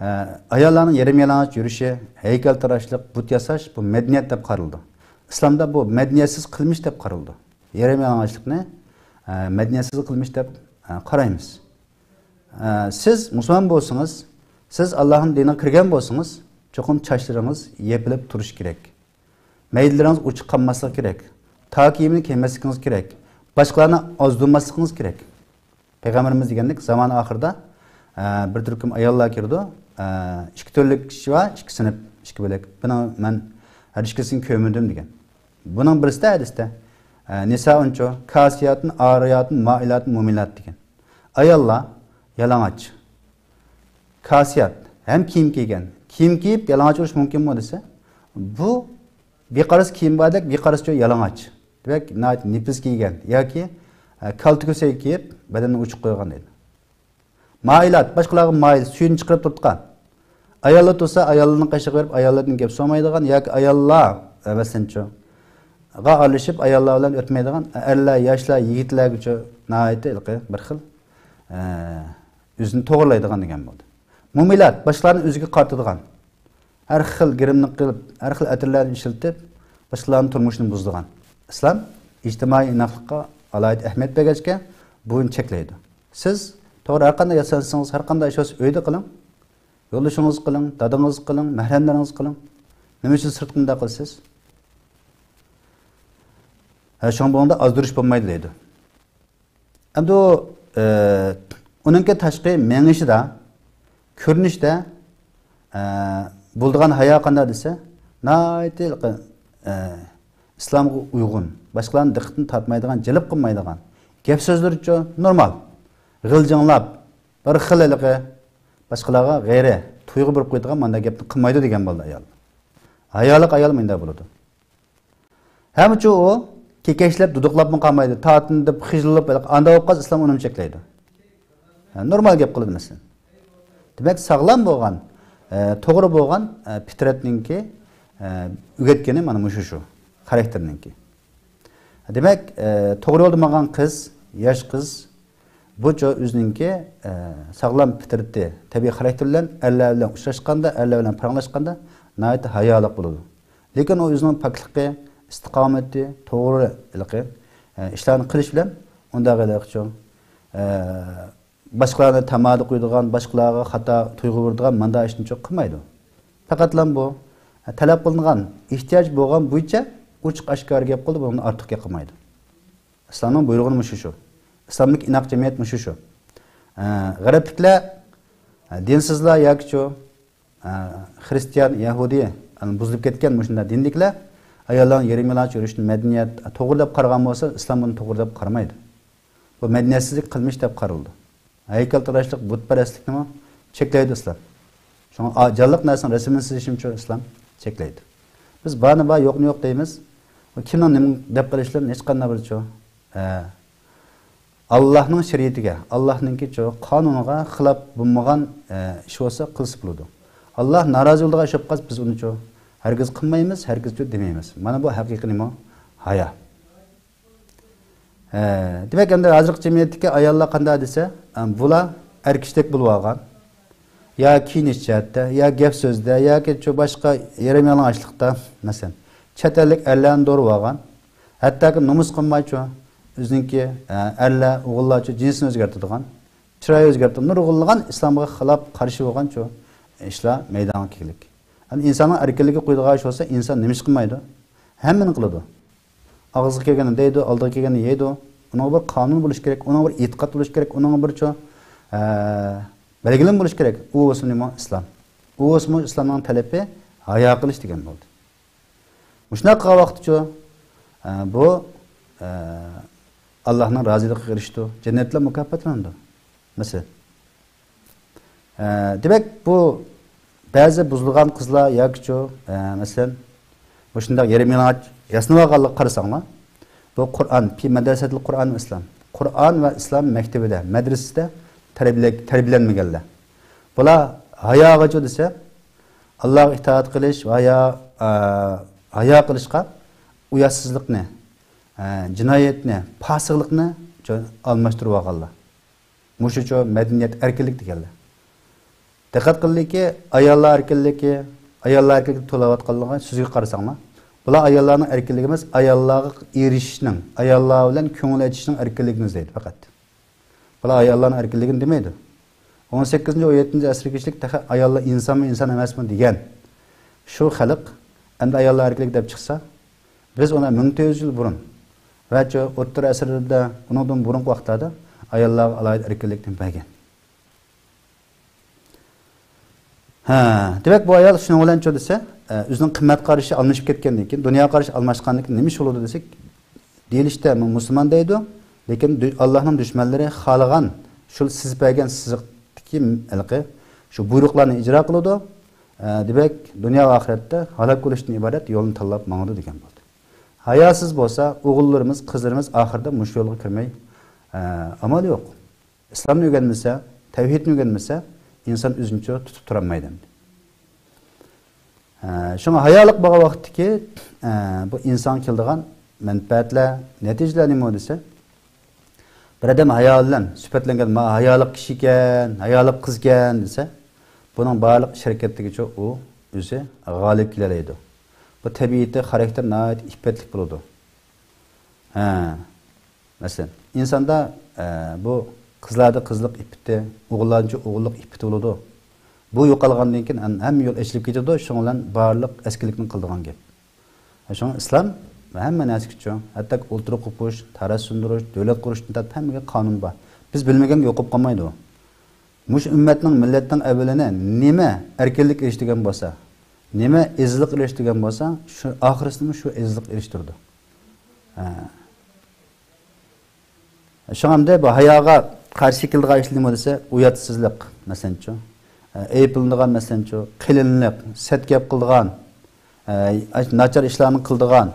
ئە، ئاياللارنىڭ يېرىم يالىڭاچ يۈرۈشى، ھەيكەلتىراشلىق، بۇت ياساش، بۇ مەدەنىيەت دەپ قارىلىدۇ. ئىسلامدا بۇ مەدەنىيەتسىز قىلمىش دەپ قارىلىدۇ. يېرىم يالىڭاچلىقنى، ئە، مەدەنىيەتسىز قىلمىش دەپ، ئە، قارايمىز. ئە، سىز مۇسۇلمان بولسىڭىز، سىز ئاللاھنىڭ دىنىغا كىرگەن بولسىڭىز، چوقۇم چاچلىرىڭىز يېپىلىپ تۇرۇشى كېرەك. مەيدىلىرىڭىز ئوچۇق قالماسلىقى كېرەك. تار كىيىمنى كىيمەسلىكىڭىز كېرەك. باشقىلارنى ئازدۇرماسلىقىڭىز كېرەك. پەيغەمبىرىمىز دېگەندەك، زامان ئاخىرىدا، ئە، بىر تۈركۈم ئاياللار كىرىدۇ. ئە، ئىككى تۈرلۈك كىشى بار، ئىككى سىنىپ، ئىككى بۆلەك. بۇنى مەن ھەرگىزكىسىنى كۆرمىدىم دېگەن. بۇنىڭ بىرسىدە ھەدىستە، ئە، نىسائۇنچۇ، كاسىياتۇن، ئارىياتۇن، مائىلاتۇن، مۇمىلات دېگەن. ئاياللار يالىڭاچ. كاسىيات، ھەم كىيىم كىيگەن. كىيىم كىيىپ يالىڭاچ بولۇش مۇمكىنمۇ دېسە، بۇ بىر قارىسى كىيىم باردەك، بىر قارىسىچۇ يالىڭاچ. دېمەك، ناھايىتى نېپىز كىيگەن ياكى، ئە، كالتە كۆسەك كىيىپ، بەدىنىنى ئوچۇق قويغان دەيدۇ. مائىلات، باشقىلارغا مائىل، سۈيىنى چىقىرىپ تۇرىدىغان. ئاياللار تۇرسا، ئاياللىرىنىڭ قېشىغا بېرىپ، ئاياللاردىن گەپ سورىمايدىغان ياكى ئاياللار، ئە، مەسىلەنچۇ، غا ئارىلىشىپ، ئاياللار بىلەن ئۆتمەيدىغان، ئەرلەر، ياشلار، يىگىتلەرگىچۇ ناھايىتى ھېلىقى بىر خىل، ئە، ئۆزىنى توغرىلايدىغان دېگەن بولدى. مۇمىلات، باشقىلارنى ئۆزىگە قارىتىدىغان، ھەر خىل گىرىمنى قىلىپ، ھەر خىل ئەتىرلەرنى ئىشلىتىپ، باشقىلارنىڭ تۇرمۇشىنى بۇزىدىغان. ئىسلام ئىجتىمائىي ئىناقلىققا ئالاھىدە ئەھمىيەت بەرگەچكە، بۇنى چەكلەيدۇ. سىز توغرا ھەر قانداق ياسانسىڭىز، ھەر قانداق ئىش بولسا ئۆيدە قىلىڭ، يولدىشىڭىزغا قىلىڭ، دادىڭىزغا قىلىڭ، مەھرەملىرىڭىزگە قىلىڭ. نېمە ئۈچۈن سىرتقا مۇنداق قىلىسىز؟ ھە، شۇڭا بۇنىڭدا ئازدۇرۇش بولمايدۇ دەيدۇ. ئەمدى ئۇ، ئە، ئۇنىڭكى تاشقى مېڭىشىدا، كۆرۈنۈشىدە، ئە، بولىدىغان ھايا قانداق دېسە، ناھايىتى، ئە، ئىسلامغا ئۇيغۇن، باشقىلارنىڭ دىققىتىنى تارتمايدىغان، جەلپ قىلمايدىغان، گەپ سۆزلىرىچۇ نورمال، غىلجىڭلاپ، بىر خىل ھېلىقى باشقىلارغا غەيرىي تۇيغۇ بېرىپ قويىدىغان مانداق گەپنى قىلمايدۇ دېگەن بولدى ئايال. ھايالىق ئايال مۇنداق بولىدۇ. ھەمچۇ ئۇ كېكەچلەپ، دۇدۇقلاپمۇ قالمايدۇ. تارتىندىپ، خىجىللىنىپ، ئانداق بولۇپ قالسا ئىسلام ئۇنىمۇ چەكلەيدۇ. ھە، نورمال گەپ قىلىدۇ مەسىلەن. دېمەك، ساغلام بولغان، ئە، توغرا بولغان، ئە، پىترەتنىڭكى، ئە، ئۆگەتكىنى مانا مۇشۇ شۇ، خاراكتېرنىڭكى. دېمەك، ئە، توغرا يولدا ماڭغان قىز، ياش قىز، بۇچۇ ئۆزىنىڭكى، ئە، ساغلام پىترىتى، تەبىئىي خاراكتېرى بىلەن ئەرلەر بىلەن ئۇچراشقاندا، ئەرلەر بىلەن پاراڭلاشقاندا ناھايىتى ھايالىق بولىدۇ. لېكىن ئۇ ئۆزىنىڭ پاكلىقى، ئىستىقامىتى، توغرا ھېلىقى، ئە، ئىشلارنى قىلىش بىلەن ئۇنداق ھېلىقىچۇ، ئە، باشقىلارنى تامادا قويىدىغان، باشقىلارغا خاتا تۇيغۇ بېرىدىغان مانداق ئىشنىچۇ قىلمايدۇ. پەقەتلا بۇ، ئە، تەلەپ قىلىنغان، ئېھتىياج بولغان بويىچە ئوچۇق ئاشكارا گەپ قىلىدۇ، بۇنىڭدىن ئارتۇق گەپ قىلمايدۇ. ئىسلامنىڭ بۇيرۇغىنى مۇشۇ شۇ. ئىسلامدىكى ئىناق جەمئىيەت مۇشۇ شۇ. ئە، غەربلىكلەر، ئە، دىنسىزلار ياكىچۇ، ئە، خرىستىيان، يەھۇدىي، ئە، بۇزۇلۇپ كەتكەن مۇشۇنداق دىندىكىلەر ئاياللارنىڭ يېرىم يالىڭاچ يۈرۈشىنى مەدەنىيەت، ئە، توغرا دەپ قارىغان بولسا، ئىسلام بۇنى توغرا دەپ قارىمايدۇ. بۇ مەدەنىيەتسىزلىك قىلمىش دەپ قارىلىدۇ. ھەيكەلتىراشلىق، بۇتپەرەسلىكنىمۇ چەكلەيدۇ ئىسلام. شۇڭا ئا-، جانلىق نەرسىنىڭ رەسىمىنى سىزىشنىچۇ ئىسلام چەكلەيدۇ. بىز بارنى بار، يوقنى يوق دەيمىز. ئۇ كىمنىڭ نېمە دەپ قىلىشلىرىنى ھېچقانداق بىرچۇ، ئە، ئاللاھنىڭ شەرىئىتىگە، ئاللاھنىڭكىچۇ قانۇنىغا خىلاپ بولمىغان، ئە، ئىش بولسا قىلسا بولىدۇ. ئاللاھ نارازى بولىدىغان ئىش بولۇپ قالسا، بىز ئۇنىچۇ ھەرگىز قىلمايمىز، ھەرگىزچۇ دېمەيمىز. مانا بۇ ھەقىقىي نېمە؟ ھايا. ھە، دېمەك، ئەمدى ھازىرقى جەمئىيەتتىكى ئاياللار قانداق دېسە، ئە، بۇلار ئەر كىشىدەك بولۇۋالغان. يا كىيىنىش جەھەتتە، يا گەپ سۆزدە، ياكى شۇ باشقا يېرىم يالىڭاچلىقتا، مەسىلەن، چەت ئەللىك ئەرلەرنى دورىۋالغان. ھەتتاكى نومۇس قىلمايچۇ، ئۆزىنىڭكى، ئە، ئەرلەر، ئوغۇللارچۇ جىنسىنى ئۆزگەرتىدىغان، چىراي ئۆزگەرتىدىغان، نۇرغۇنلىغان ئىسلامغا خىلاپ، قارشى بولغانچۇ ئىشلار مەيدانغا كەلگەنلىك. ئەمدى ئىنساننىڭ ئەركىنلىكىگە قويىدىغان ئىش بولسا، ئىنسان نېمە ئىش قىلمايدۇ؟ ھەممىنى قىلىدۇ. ئاغزىغا كەلگەننى دەيدۇ، ئالدىغا كەلگەننى يەيدۇ. ئۇنىڭغا بىر قانۇن بولۇشى كېرەك، ئۇنىڭغا بىر ئېتىقاد بولۇشى كېرەك، ئۇنىڭغا بىرچۇ، ئە، بەلگىلىمە بولۇشى كېرەك. ئۇ بولسا نېمە؟ ئىسلام. ئۇ بولسىمۇ ئىسلامنىڭ تەلىپى ھايا قىلىش دېگەن بولدى. مۇشۇنداق قىلغان ۋاقىتتىچۇ، ئە، بۇ، ئە، ئاللاھنىڭ رازىلىقىغا ئېرىشىدۇ، جەننەت بىلەن مۇكاپاتلىنىدۇ. مەسىلەن. ئە، دېمەك، بۇ بەزى بۇزۇلغان قىزلار ياكىچۇ، ئە، مەسىلەن، مۇشۇنداق يېرىم يالىڭاچ ياسىنىۋالغانلىقىغا قارىساڭلار، بۇ قۇرئان، في مدرسة القرآن والإسلام، قۇرئان ۋە ئىسلام مەكتىۋىدە، مەدرىسىدە تەربىيەلە-، تەربىيەلەنمىگەنلەر. بۇلار ھاياغىچۇ دېسە، ئاللاھقا ئىتائەت قىلىش ۋە ھايا، ئە، ھايا قىلىشقا ئۇياتسىزلىقنى، ئە، جىنايەتنى، پاسىقلىقنى چۆ-، ئالماشتۇرۇۋالغانلار. مۇشۇچۇ مەدەنىيەت ئەركىنلىك دېگەنلەر. دىققەت قىلدىكى، ئاياللار ئەركىنلىكى، ئاياللار ئەركىنلىكى توۋلاۋاتقانلىقىنى سۆزگە قارىساڭلار، بۇلار ئاياللارنىڭ ئەركىنلىكى ئەمەس، ئاياللارغا ئېرىشىشنىڭ، ئاياللار بىلەن كۆڭۈل ئېچىشنىڭ ئەركىنلىكىنى ئىزدەيدۇ پەقەت. بۇلار ئاياللارنىڭ ئەركىنلىكىنى دېمەيدۇ. ئون سەككىزىنچى، ئون يەتتىنچى ئەسىرگە كەچلىك تېخى ئاياللار ئىنسانمۇ، ئىنسان ئەمەسمۇ دېگەن شۇ خەلق ئەمدى ئاياللار ئەركىنلىك دەپ چىقسا، بىز ئۇنى مىڭ تۆت يۈز يىل بۇرۇن ۋە چۆ-، ئوتتۇرا ئەسىرلەردە، ئۇنىڭدىن بۇرۇنقى ۋاقىتلاردا ئاياللارغا ئالاھىدە ئەركىنلىكنى بەرگەن. ھە، دېمەك، بۇ ئايال شۇنىڭ بىلەن چۆ دېسە، ئە، ئۆزىنىڭ قىممەت قارىشى ئالمىشىپ كەتكەندىن كېيىن، دۇنيا قارىشى ئالماشقاندىن كېيىن نېمە ئىش بولىدۇ دېسەك، دېيىلىشتە مۇ-، مۇسۇلمان دەيدۇ، لېكىن دۈ-، ئاللاھنىڭ دۈشمەنلىرى خالىغان شۇ سىزىپ بەرگەن سىزىقتىكى ھېلىقى شۇ بۇيرۇقلارنى ئىجرا قىلىدۇ. ئە، دېمەك، دۇنيا ۋە ئاخىرەتتە ھالاك بولۇشتىن ئىبارەت يولنى تاللاپ ماڭىدۇ دېگەن بولدى. ھاياسىز بولسا، ئوغۇللىرىمىز، قىزلىرىمىز ئاخىرىدا مۇشۇ يولغا كىرمەي، ئە، ئامال يوق. ئىسلامنى ئۆگەنمىسە، تەۋھىدنى ئۆگەنمىسە، ئىنسان ئۆزىنى تۇتۇپ تۇرالمايدۇ ئەمدى. ئە، شۇڭا ھايالىق بولغان ۋاقىتتىكى، ئە، بۇ ئىنسانغا كېلىدىغان مەنپەئەتلەر، نەتىجىلەر نېمە دېسە، بىر ئادەم ھايا بىلەن سۈپەتلەنگەن، ما ھايالىق كىشىكەن، ھايالىق قىزكەن دېسە، بۇنىڭ بارلىق ئىش ھەرىكەتلىكىچۇ ئۇ ئۆزى غالىب كېلەلەيدۇ. بۇ تەبىئىتى، خاراكتېرى ناھايىتى ئىپپەتلىك بولىدۇ. ھە. مەسىلەن، ئىنساندا، ئە، بۇ قىزلاردا قىزلىق ئىپپىتى، ئوغۇللارنىڭچۇ ئوغۇللۇق ئىپپىتى بولىدۇ. بۇ يوقالغاندىن كېيىن ھەم-، ھەممە يول ئېچىلىپ كېتىدۇ، شۇنىڭ بىلەن بارلىق ئەسكىلىكنى قىلىدىغان گەپ. شۇڭا ئىسلام ھەممە نەرسىگىچۇ، ھەتتا ئولتۇرۇق قوپۇش، تەرەت سۇندۇرۇش، دۆلەت قۇرۇشتىن تارتىپ ھەممىگە قانۇن بار. بىز بىلمىگەنگە يوقاپ قالمايدۇ. مۇشۇ ئۈممەتنىڭ، مىللەتنىڭ ئەۋۋىلىنى نېمە ئەركىنلىك ئېرىشتۈرگەن بولسا، نېمە ئېزىزلىق ئېرىشتۈرگەن بولسا، شۇ ئاخىرسىنىمۇ شۇ ئېزىزلىق ئېرىشتۈرىدۇ. ھە. شۇڭا ئەمدى بۇ ھاياغا قارشى كېلىدىغان ئىشلار نېمە دېسە، ئۇياتسىزلىق، مەسىلەنچۇ، ئەيىبلىنىدىغان، مەسىلەنچۇ، قېلىنلىق، سەت گەپ قىلىدىغان، ئە، ناچار ئىشلارنى قىلىدىغان،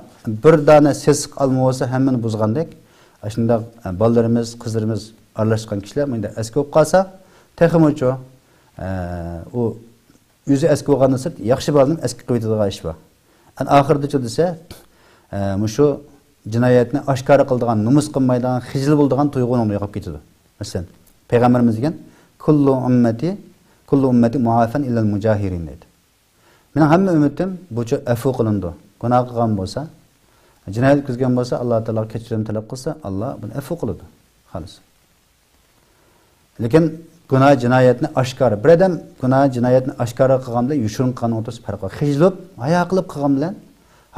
بىر دانە سېسىق ئالما بولسا ھەممىنى بۇزغاندەك، ئاشۇنداق، ئە، بالىلىرىمىز، قىزلىرىمىز ئارىلاشقان كىشىلەر مۇنداق ئەسكى بولۇپ قالسا، تېخىمۇچۇ، ئە، ئۇ ئۆزى ئەسكى بولغاندىن سىرت، ياخشى بالىنىڭ ئەسكى قىلىۋېتىدىغان ئىشى بار. ئەنە ئاخىرىدىچۇ دېسە، ئە، مۇشۇ جىنايەتنى ئاشكارا قىلىدىغان، نومۇس قىلمايدىغان، خىجىل بولىدىغان تۇيغۇ ئۇنىڭدا يوقاپ كېتىدۇ. مەسىلەن، پەيغەمبىرىمىز دېگەن، كۇللۇ ئۈممەتى، كۇللۇ ئۈممەتى مۇئافەن ئىللەل مۇجاھىرىن دەيدۇ. مېنىڭ ھەممە ئۈممىتىم بۇچۇ ئەفۇ قىلىنىدۇ. گۇناھ قىلغان بولسا، جىنايەت ئۆتكۈزگەن بولسا، ئاللا تائالاغا كەچۈرۈم تەلەپ قىلسا، ئاللا بۇنى ئەفۇ قىلىدۇ. خالىس. لېكىن گۇناھ جىنايەتنى ئاشكارا، بىر ئادەم گۇناھ جىنايەتنى ئاشكارا قىلغان بىلەن يوشۇرۇن قىلغان ئوتتۇرىسىدا پەرق بار. خىجىل بولۇپ، ھايا قىلىپ قىلغان بىلەن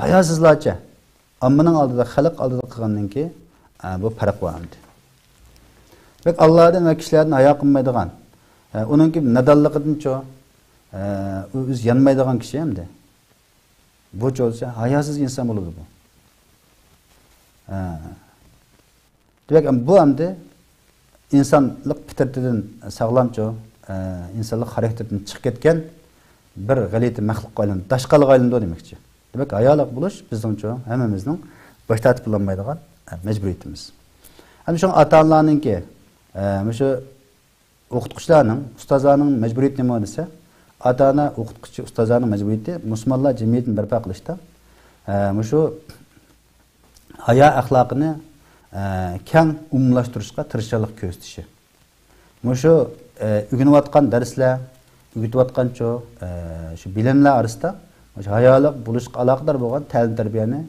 ھاياسىزلارچە ئاممىنىڭ ئالدىدا، خەلق ئالدىدا قىلغاندىن كېيىن، ئە، بۇ پەرق بار ئەمدى. بەك ئاللادىن ۋە كىشىلەردىن ھايا قىلمايدىغان، ئە، ئۇنىڭكى نادانلىقىدىنچۇ، ئە، ئۇ ئۆزى يانمايدىغان كىشى ئەمدى. بۇچۇ دېسە ھاياسىز ئىنسان بولىدۇ بۇ. ھە. دېمەك، بۇ ئەمدى ئىنسانلىق پىترىتىدىن ساغلامچۇ، ئە، ئىنسانلىق خاراكتېرىدىن چىقىپ كەتكەن بىر غەلىتە مەخلۇققا ئايلاندى، داشقالغا ئايلاندى دېمەكچى. دېمەك، ھايالىق بولۇش بىزنىڭچۇ ھەممىمىزنىڭ باش تارتىپ بولالمايدىغان، ئە، مەجبۇرىيىتىمىز. ئەمدى شۇڭا ئاتا-ئانىلارنىڭكى، ئە، مۇشۇ ئوقۇتقۇچىلارنىڭ، ئۇستازلارنىڭ مەجبۇرىيىتى نېمە دېسە، ئاتا-ئانا، ئوقۇتقۇچى، ئۇستازلارنىڭ مەجبۇرىيىتى مۇسۇلمانلار جەمئىيىتىنى بەرپا قىلىشتا، ئە، مۇشۇ ھايا ئەخلاقىنى، ئە، كەڭ ئومۇملاشتۇرۇشقا تىرىشچانلىق كۆرسىتىشى. مۇشۇ، ئە، ئۆگىنىۋاتقان دەرسلەر، ئۆگىتىۋاتقانچۇ، ئە، شۇ بىلىملەر ئارىسىدا مۇشۇ ھايالىق بولۇشقا ئالاقىدار بولغان تەلىم-تەربىيەنى،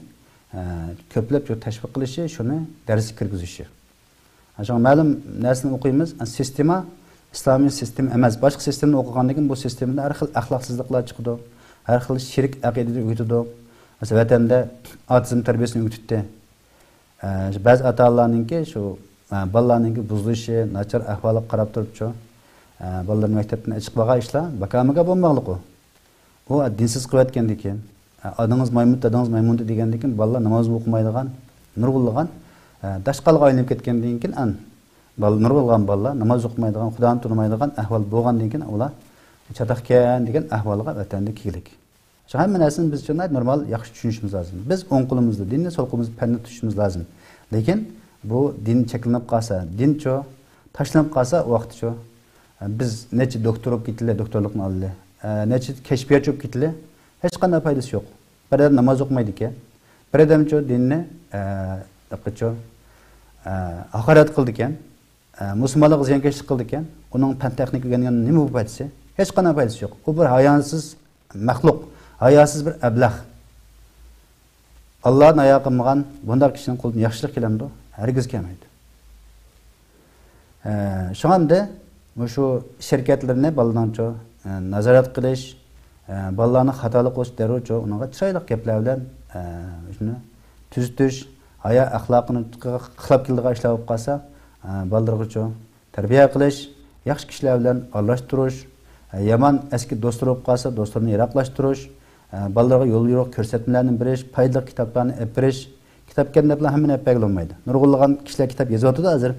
ئە، كۆپلەپ شۇ تەشۋىق قىلىشى، شۇنى دەرسكە كىرگۈزۈشى. شۇڭا مەلۇم نەرسىنى ئوقۇيمىز، سىستېما ئىسلامىي سىستېما ئەمەس. باشقا سىستېمىنى ئوقۇغاندىن كېيىن بۇ سىستېمىدا ھەر خىل ئەخلاقسىزلىقلار چىقىدۇ، ھەر خىل شېرىك ئەقىدىنى ئۆگىتىدۇ. مەسىلەن، ۋەتەندە ئاتېئىزم تەربىيەسىنى ئۆگىتىتتى. ئە، بەزى ئاتا-ئانىلارنىڭكى شۇ، ئە، بالىلارنىڭكى بۇزۇلۇشى، ناچار ئەھۋالىغا قاراپ تۇرۇپچۇ، ئە، بالىلىرىنى مەكتەپتىن ئەچىقىپ بارغان ئىشلار بىكارمىكان بولماقلىق ئۇ. ئۇ دىنسىز قىلىۋەتكەندىن كېيىن، ئانىڭىز مايمۇن، دادىڭىز مايمۇن دېگەندىن كېيىن، بالىلار ناماز ئوقۇمايدىغان، نۇرغۇنلىغان، داشقالغا ئايلىنىپ كەتكەندىن كېيىن، ئان-، بال-، نۇرغۇنلىغان بالىلار ناماز ئوقۇمايدىغان، خۇدانى تونۇمايدىغان ئەھۋال بولغاندىن كېيىن، ئۇلار چاتاقكەن دېگەن ئەھۋالغا ۋەتەندە كېلىك. شۇ ھەممە نەرسىنى بىز نورمال ياخشى چۈشىنىشىمىز لازىم. بىز ئوڭ قولىمىزدا دىننى، سول قولىمىزدا پەننى تۇتۇشىمىز لازىم. لېكىن بۇ دىن چەكلىنىپ قالسا، دىنچۇ، تاشلىنىپ قالسا، ئۇ ۋاقىتچۇ، بىز نەچچە دوكتور بولۇپ كېتىلى، دوكتورلۇقنى ئالىلى، ئە، نەچچە كەشپىياتچى بولۇپ كېتىلى، ھېچقانداق پايدىسى يوق. بىر ئادەم ناماز ئوقۇمايدىكەن، بىر ئادەمچۇ دىننى، ئە، ئە، ھاقارەت قىلىدىكەن، ئە، مۇسۇلمانلارغا زىيانكەشلىك قىلىدىكەن، ئۇنىڭ پەن تېخنىكا ئۆگەنگەن نېمە پايدىسى؟ ھېچقانداق پايدىسى يوق. ئۇ بىر ھاياسىز مەخلۇق، ھاياسىز بىر ئەبلەخ. ئاللادىن ھايا قىلمىغان بۇنداق كىشىنىڭ قولىدىن ياخشىلىق كېلەمدۇ؟ ھەرگىز كەلمەيدۇ. ئە، شۇڭا ئەمدى مۇشۇ ئىش ھەرىكەتلىرىنى بالىنىڭچۇ، ئە، نازارەت قىلىش، ئە، بالىلارنى خاتالىق قىلىش دەررۇچۇ ئۇنىڭغا چىرايلىق گەپلەر بىلەن، ئە، شۇنى تۈزىتىش، ھايا ئەخلاقىنى خىلاپ كېلىدىغان ئىشلار بولۇپ قالسا، ئە، بالىلىرىغىچۇ تەربىيە قىلىش، ياخشى كىشىلەر بىلەن ئارىلاشتۇرۇش، ئە، يامان ئەسكى دوستلىرى بولۇپ قالسا دوستلىرىنى يىراقلاشتۇرۇش، ئە، بالىلارغا يول يورۇق كۆرسەتمىلەرنى بېرىش، پايدىلىق كىتابلارنى ئېلىپ بېرىش. كىتاب ئىكەن دەپلا ھەممىنى ئېلىپ بەرگىلى بولمايدۇ. نۇرغۇنلىغان كىشىلەر كىتاب يېزىۋاتىدۇ ھازىر.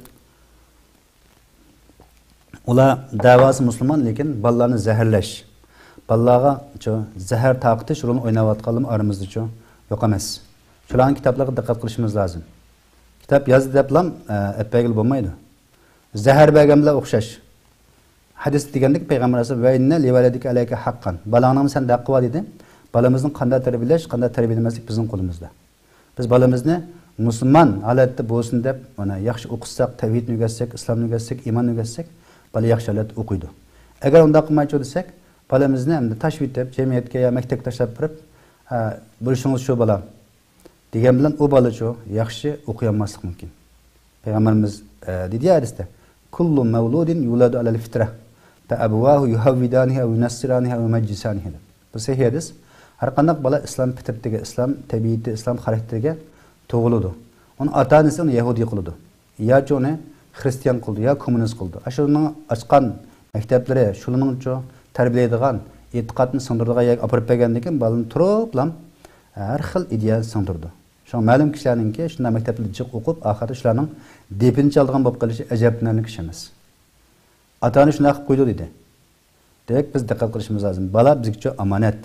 ئۇلار دەۋاسى مۇسۇلمان، لېكىن بالىلارنى زەھەرلەش، بالىلارغا شۇ زەھەر تارقىتىش رولىنى ئويناۋاتقانلىرىمۇ ئارىمىزدىچۇ يوق ئەمەس. شۇلارنىڭ كىتابلىرىغا دىققەت قىلىشىمىز لازىم. كىتاب يازدى دەپلا، ئە، ئەپ بەرگىلى بولمايدۇ. زەھەر بەرگەن بىلەن ئوخشاش. ھەدىستە دېگەندەك، پەيغەمبەر ئەلەيھىسسالام، «ۋە ئىننە لىۋەلىدىكە ئەلەيكە ھەققەن.» بالىڭنىڭمۇ سەندە ھەققى بار، دېدى. بالىمىزنى قانداق تەربىيەلەش، قانداق تەربىيەلىمەسلىك بىزنىڭ قولىمىزدا. بىز بالىمىزنى مۇسۇلمان ھالەتتە بولسۇن دەپ، ئۇنى ياخشى ئوقۇتساق، تەۋھىدنى ئۆگەتسەك، ئىسلامنى ئۆگەتسەك، ئىماننى ئۆگەتسەك، بالا ياخشى ھالەتتە ئوقۇيدۇ. ئەگەر ئۇنداق قىلمايچۇ دېسەك، بالىمىزنى ئەمدى تاشلىۋېتىپ، جەمئىيەتكە يا مەكتەپكە تاشلاپ بېرىپ، «ھە، بۇ ئىشىڭىز شۇ، بالام» دېگەن بىلەن ئۇ بالىچۇ ياخشى ئوقۇيالماسلىقى مۇمكىن. پەيغەمبىرىمىز، ئە، دېدى يا ھەدىستە، «كۇللۇ مەۋلۇدىن يۇلەدۇ ئەلەل فىترە، فەئەبۇۋاھۇ يۇھەۋۋىدانىھى ئەۋ يۇنەسسىرانىھى ئەۋ يۇمەججىسانىھى» دەپ. بۇ سەھىھ ھەدىس. ھەر قانداق بالا ئىسلام پىترىتىگە، ئىسلام تەبىئىتى، ئىسلام خاراكتېرىگە تۇغۇلىدۇ. ئۇنى ئاتا-ئانىسى ئۇنى يەھۇدىي قىلىدۇ. ياچۇ ئۇنى خرىستىيان قىلىدۇ، يا كوممۇنىست قىلىدۇ. ئاشۇنىڭ ئاچقان مەكتەپلىرى، شۇلىنىڭچۇ تەربىيەلەيدىغان، ئېتىقادنى سىڭدۈرىدىغان يەرگە ئاپىرىپ بەرگەندىن كېيىن، بالىنى تۇرۇپلا ھەر خىل ئىدىيەنى سىڭدۈرىدۇ. شۇڭا مەلۇم كىشىلەرنىڭكى شۇنداق مەكتەپلەردە جىق ئوقۇپ، ئاخىرىدا شۇلارنىڭ دېپىنى چالىدىغان بولۇپ قېلىشى ئەجەبلىنەرلىك ئىش ئەمەس. ئاتا-ئانا شۇنداق قىلىپ قويدى دېدى. دېمەك، بىز دىققەت قىلىشىمىز لازىم. بالا بىزگىچۇ ئامانەت.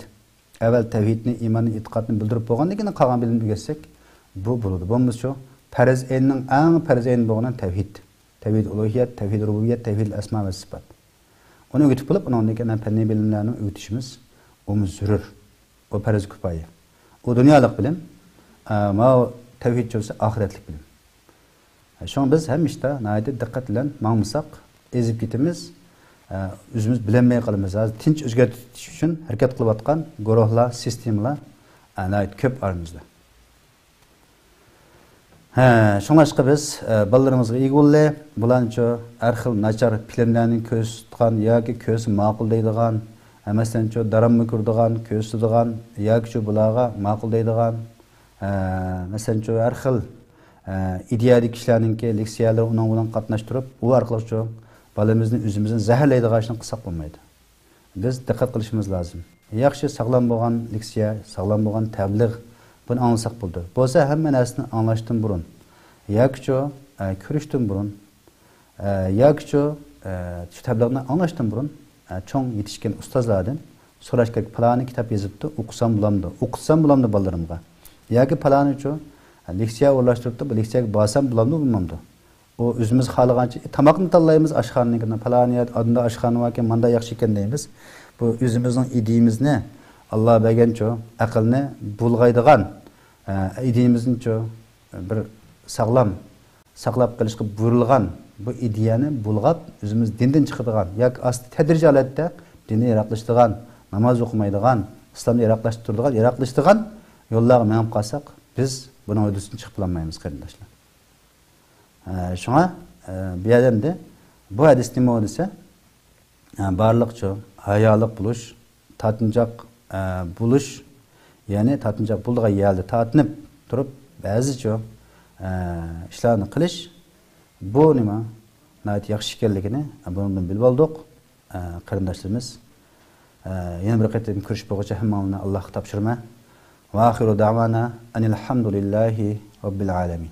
ئەۋۋەل تەۋھىدنى، ئىماننى، ئېتىقادنى بىلدۈرۈپ بولغاندىن كېيىن قالغان بىلىمنى ئۆگەتسەك، بۇ بولىدۇ. بولمىسىچۇ، پەرز ئەيننىڭ ئەڭ پەرز ئەينى بولغىنى تەۋھىد. تەۋھىد ئۇلۇھىيەت، تەۋھىد رۇبۇبىيەت، تەۋھىد ئەسما ۋە سىپات. ئۇنى ئۆگىتىپ بولۇپ، ئۇنىڭدىن كېيىن پەننىي بىلىملەرنى ئۆگىتىشىمىز، ئۇمۇ زۆرۈر. ئۇ پەرز كۇپايە. ئۇ دۇنيالىق بىلىم، ئە، ماۋۇ تەۋھىدچۇ بولسا ئاخىرەتلىك بىلىم. شۇڭا بىز ھەممە ئىشتا ناھايىتى دىققەت بىلەن ماڭمىساق، ئېزىپ كېتىمىز، ئە، ئۆزىمىز بىلەلمەي قالىمىز. ھازىر تىنچ ئۆزگەرتىش ئۈچۈن ھەرىكەت قىلىۋاتقان گۇرۇھلار، سىستېمىلار، ئە، ناھايىتى كۆپ ئارىمىزدا. ھە، شۇڭلاشقا بىز، ئە، بالىلىرىمىزغا ئىگە بولىلى، بۇلارنىچۇ ھەر خىل ناچار فىلىملەرنى كۆرسىتىدىغان ياكى كۆرسە ماقۇل دەيدىغان، ئە، مەسىلەنچۇ، دىراما كۆرىدىغان، كۆرسىتىدىغان ياكىچۇ بۇلارغا ماقۇل دەيدىغان، ئە، مەسىلەنچۇ، ھەر خىل، ئە، ئىدىيەدىكى كىشىلەرنىڭكى لېكسىيەلىرى ئۇنىڭ بىلەن قاتناشتۇرۇپ، ئۇ ئارقىلىقچۇ بالىمىزنى ئۆزىمىزنى زەھەرلەيدىغان ئىشنى قىلساق بولمايدۇ. بىز دىققەت قىلىشىمىز لازىم. ياخشى، ساغلام بولغان لېكسىيە، ساغلام بولغان تەبلىغ، بۇنى ئاڭلىساق بولىدۇ. بولسا ھەممە نەرسىنى ئاڭلاشتىن بۇرۇن ياكىچۇ، ئە، كۆرۈشتىن بۇرۇن، ئە، ياكىچۇ، ئە، شۇ تەبلىغنى ئاڭلاشتىن بۇرۇن، ئە، چوڭ يېتىشكەن ئۇستازلاردىن سوراش كېرەك. پالانى كىتاب يېزىپتۇ، ئوقۇسام بولامدۇ؟ ئوقۇتسام بولامدۇ بالىلىرىمغا؟ ياكى پالانىچۇ، ئە، لېكسىيە ئورۇنلاشتۇرۇپتۇ، بۇ لېكسىيەگە بارسام بولامدۇ، بولمامدۇ؟ ئۇ ئۆزىمىز خالىغانچە، «ئى، تاماقنى تاللايمىز، ئاشخانىنىڭكىنى، پالانى يەردە ئاندا ئاشخانا باركەن، ماندا ياخشى ئىكەن» دەيمىز. بۇ ئۆزىمىزنىڭ ئىدىيىمىزنى، ئاللا بەرگەنچۇ ئەقىلنى بۇلغايدىغان، ئە، ئىدىيىمىزنىچۇ بىر ساغلام ساقلاپ قېلىشقا بۇيرۇلغان بۇ ئىدىيەنى بۇلغاپ، ئۆزىمىز دىندىن چىقىدىغان ياكى ئاستا تەدرىجىي ھالەتتە دىندىن يىراقلىشىدىغان، ناماز ئوقۇمايدىغان، ئىسلامدىن يىراقلاشتۇرىدىغان، يىراقلىشىدىغان يوللارغا مېڭىپ قالساق، بىز بۇنىڭ ھۆددىسىدىن چىقىپ بولالمايمىز، قېرىنداشلار. ئە، شۇڭا، ئە، بۇ يەردە ئەمدى بۇ ھەدىس نېمە دېسە، ئە، بارلىقچۇ ھايالىق بولۇش، تارتىنچاق، ئە، بولۇش، يەنى تارتىنچاق بولىدىغان يەردە تارتىنىپ تۇرۇپ، بەزىچۇ، ئە، ئىشلارنى قىلىش، بۇ نېمە؟ ناھايىتى ياخشى ئىكەنلىكىنى، ئە، بۇنىڭدىن بىلىپ ئالدۇق، ئە، قېرىنداشلىرىمىز. ئە، يەنە بىر قېتىم كۆرۈشۈپ بولغۇچە ھەممىڭلارنى ئاللاھقا تاپشۇرىمەن. ۋە ئاخىرۇ دەۋانا ئەنىل ھەمدۇلىللاھى رەببىل ئالەمىن.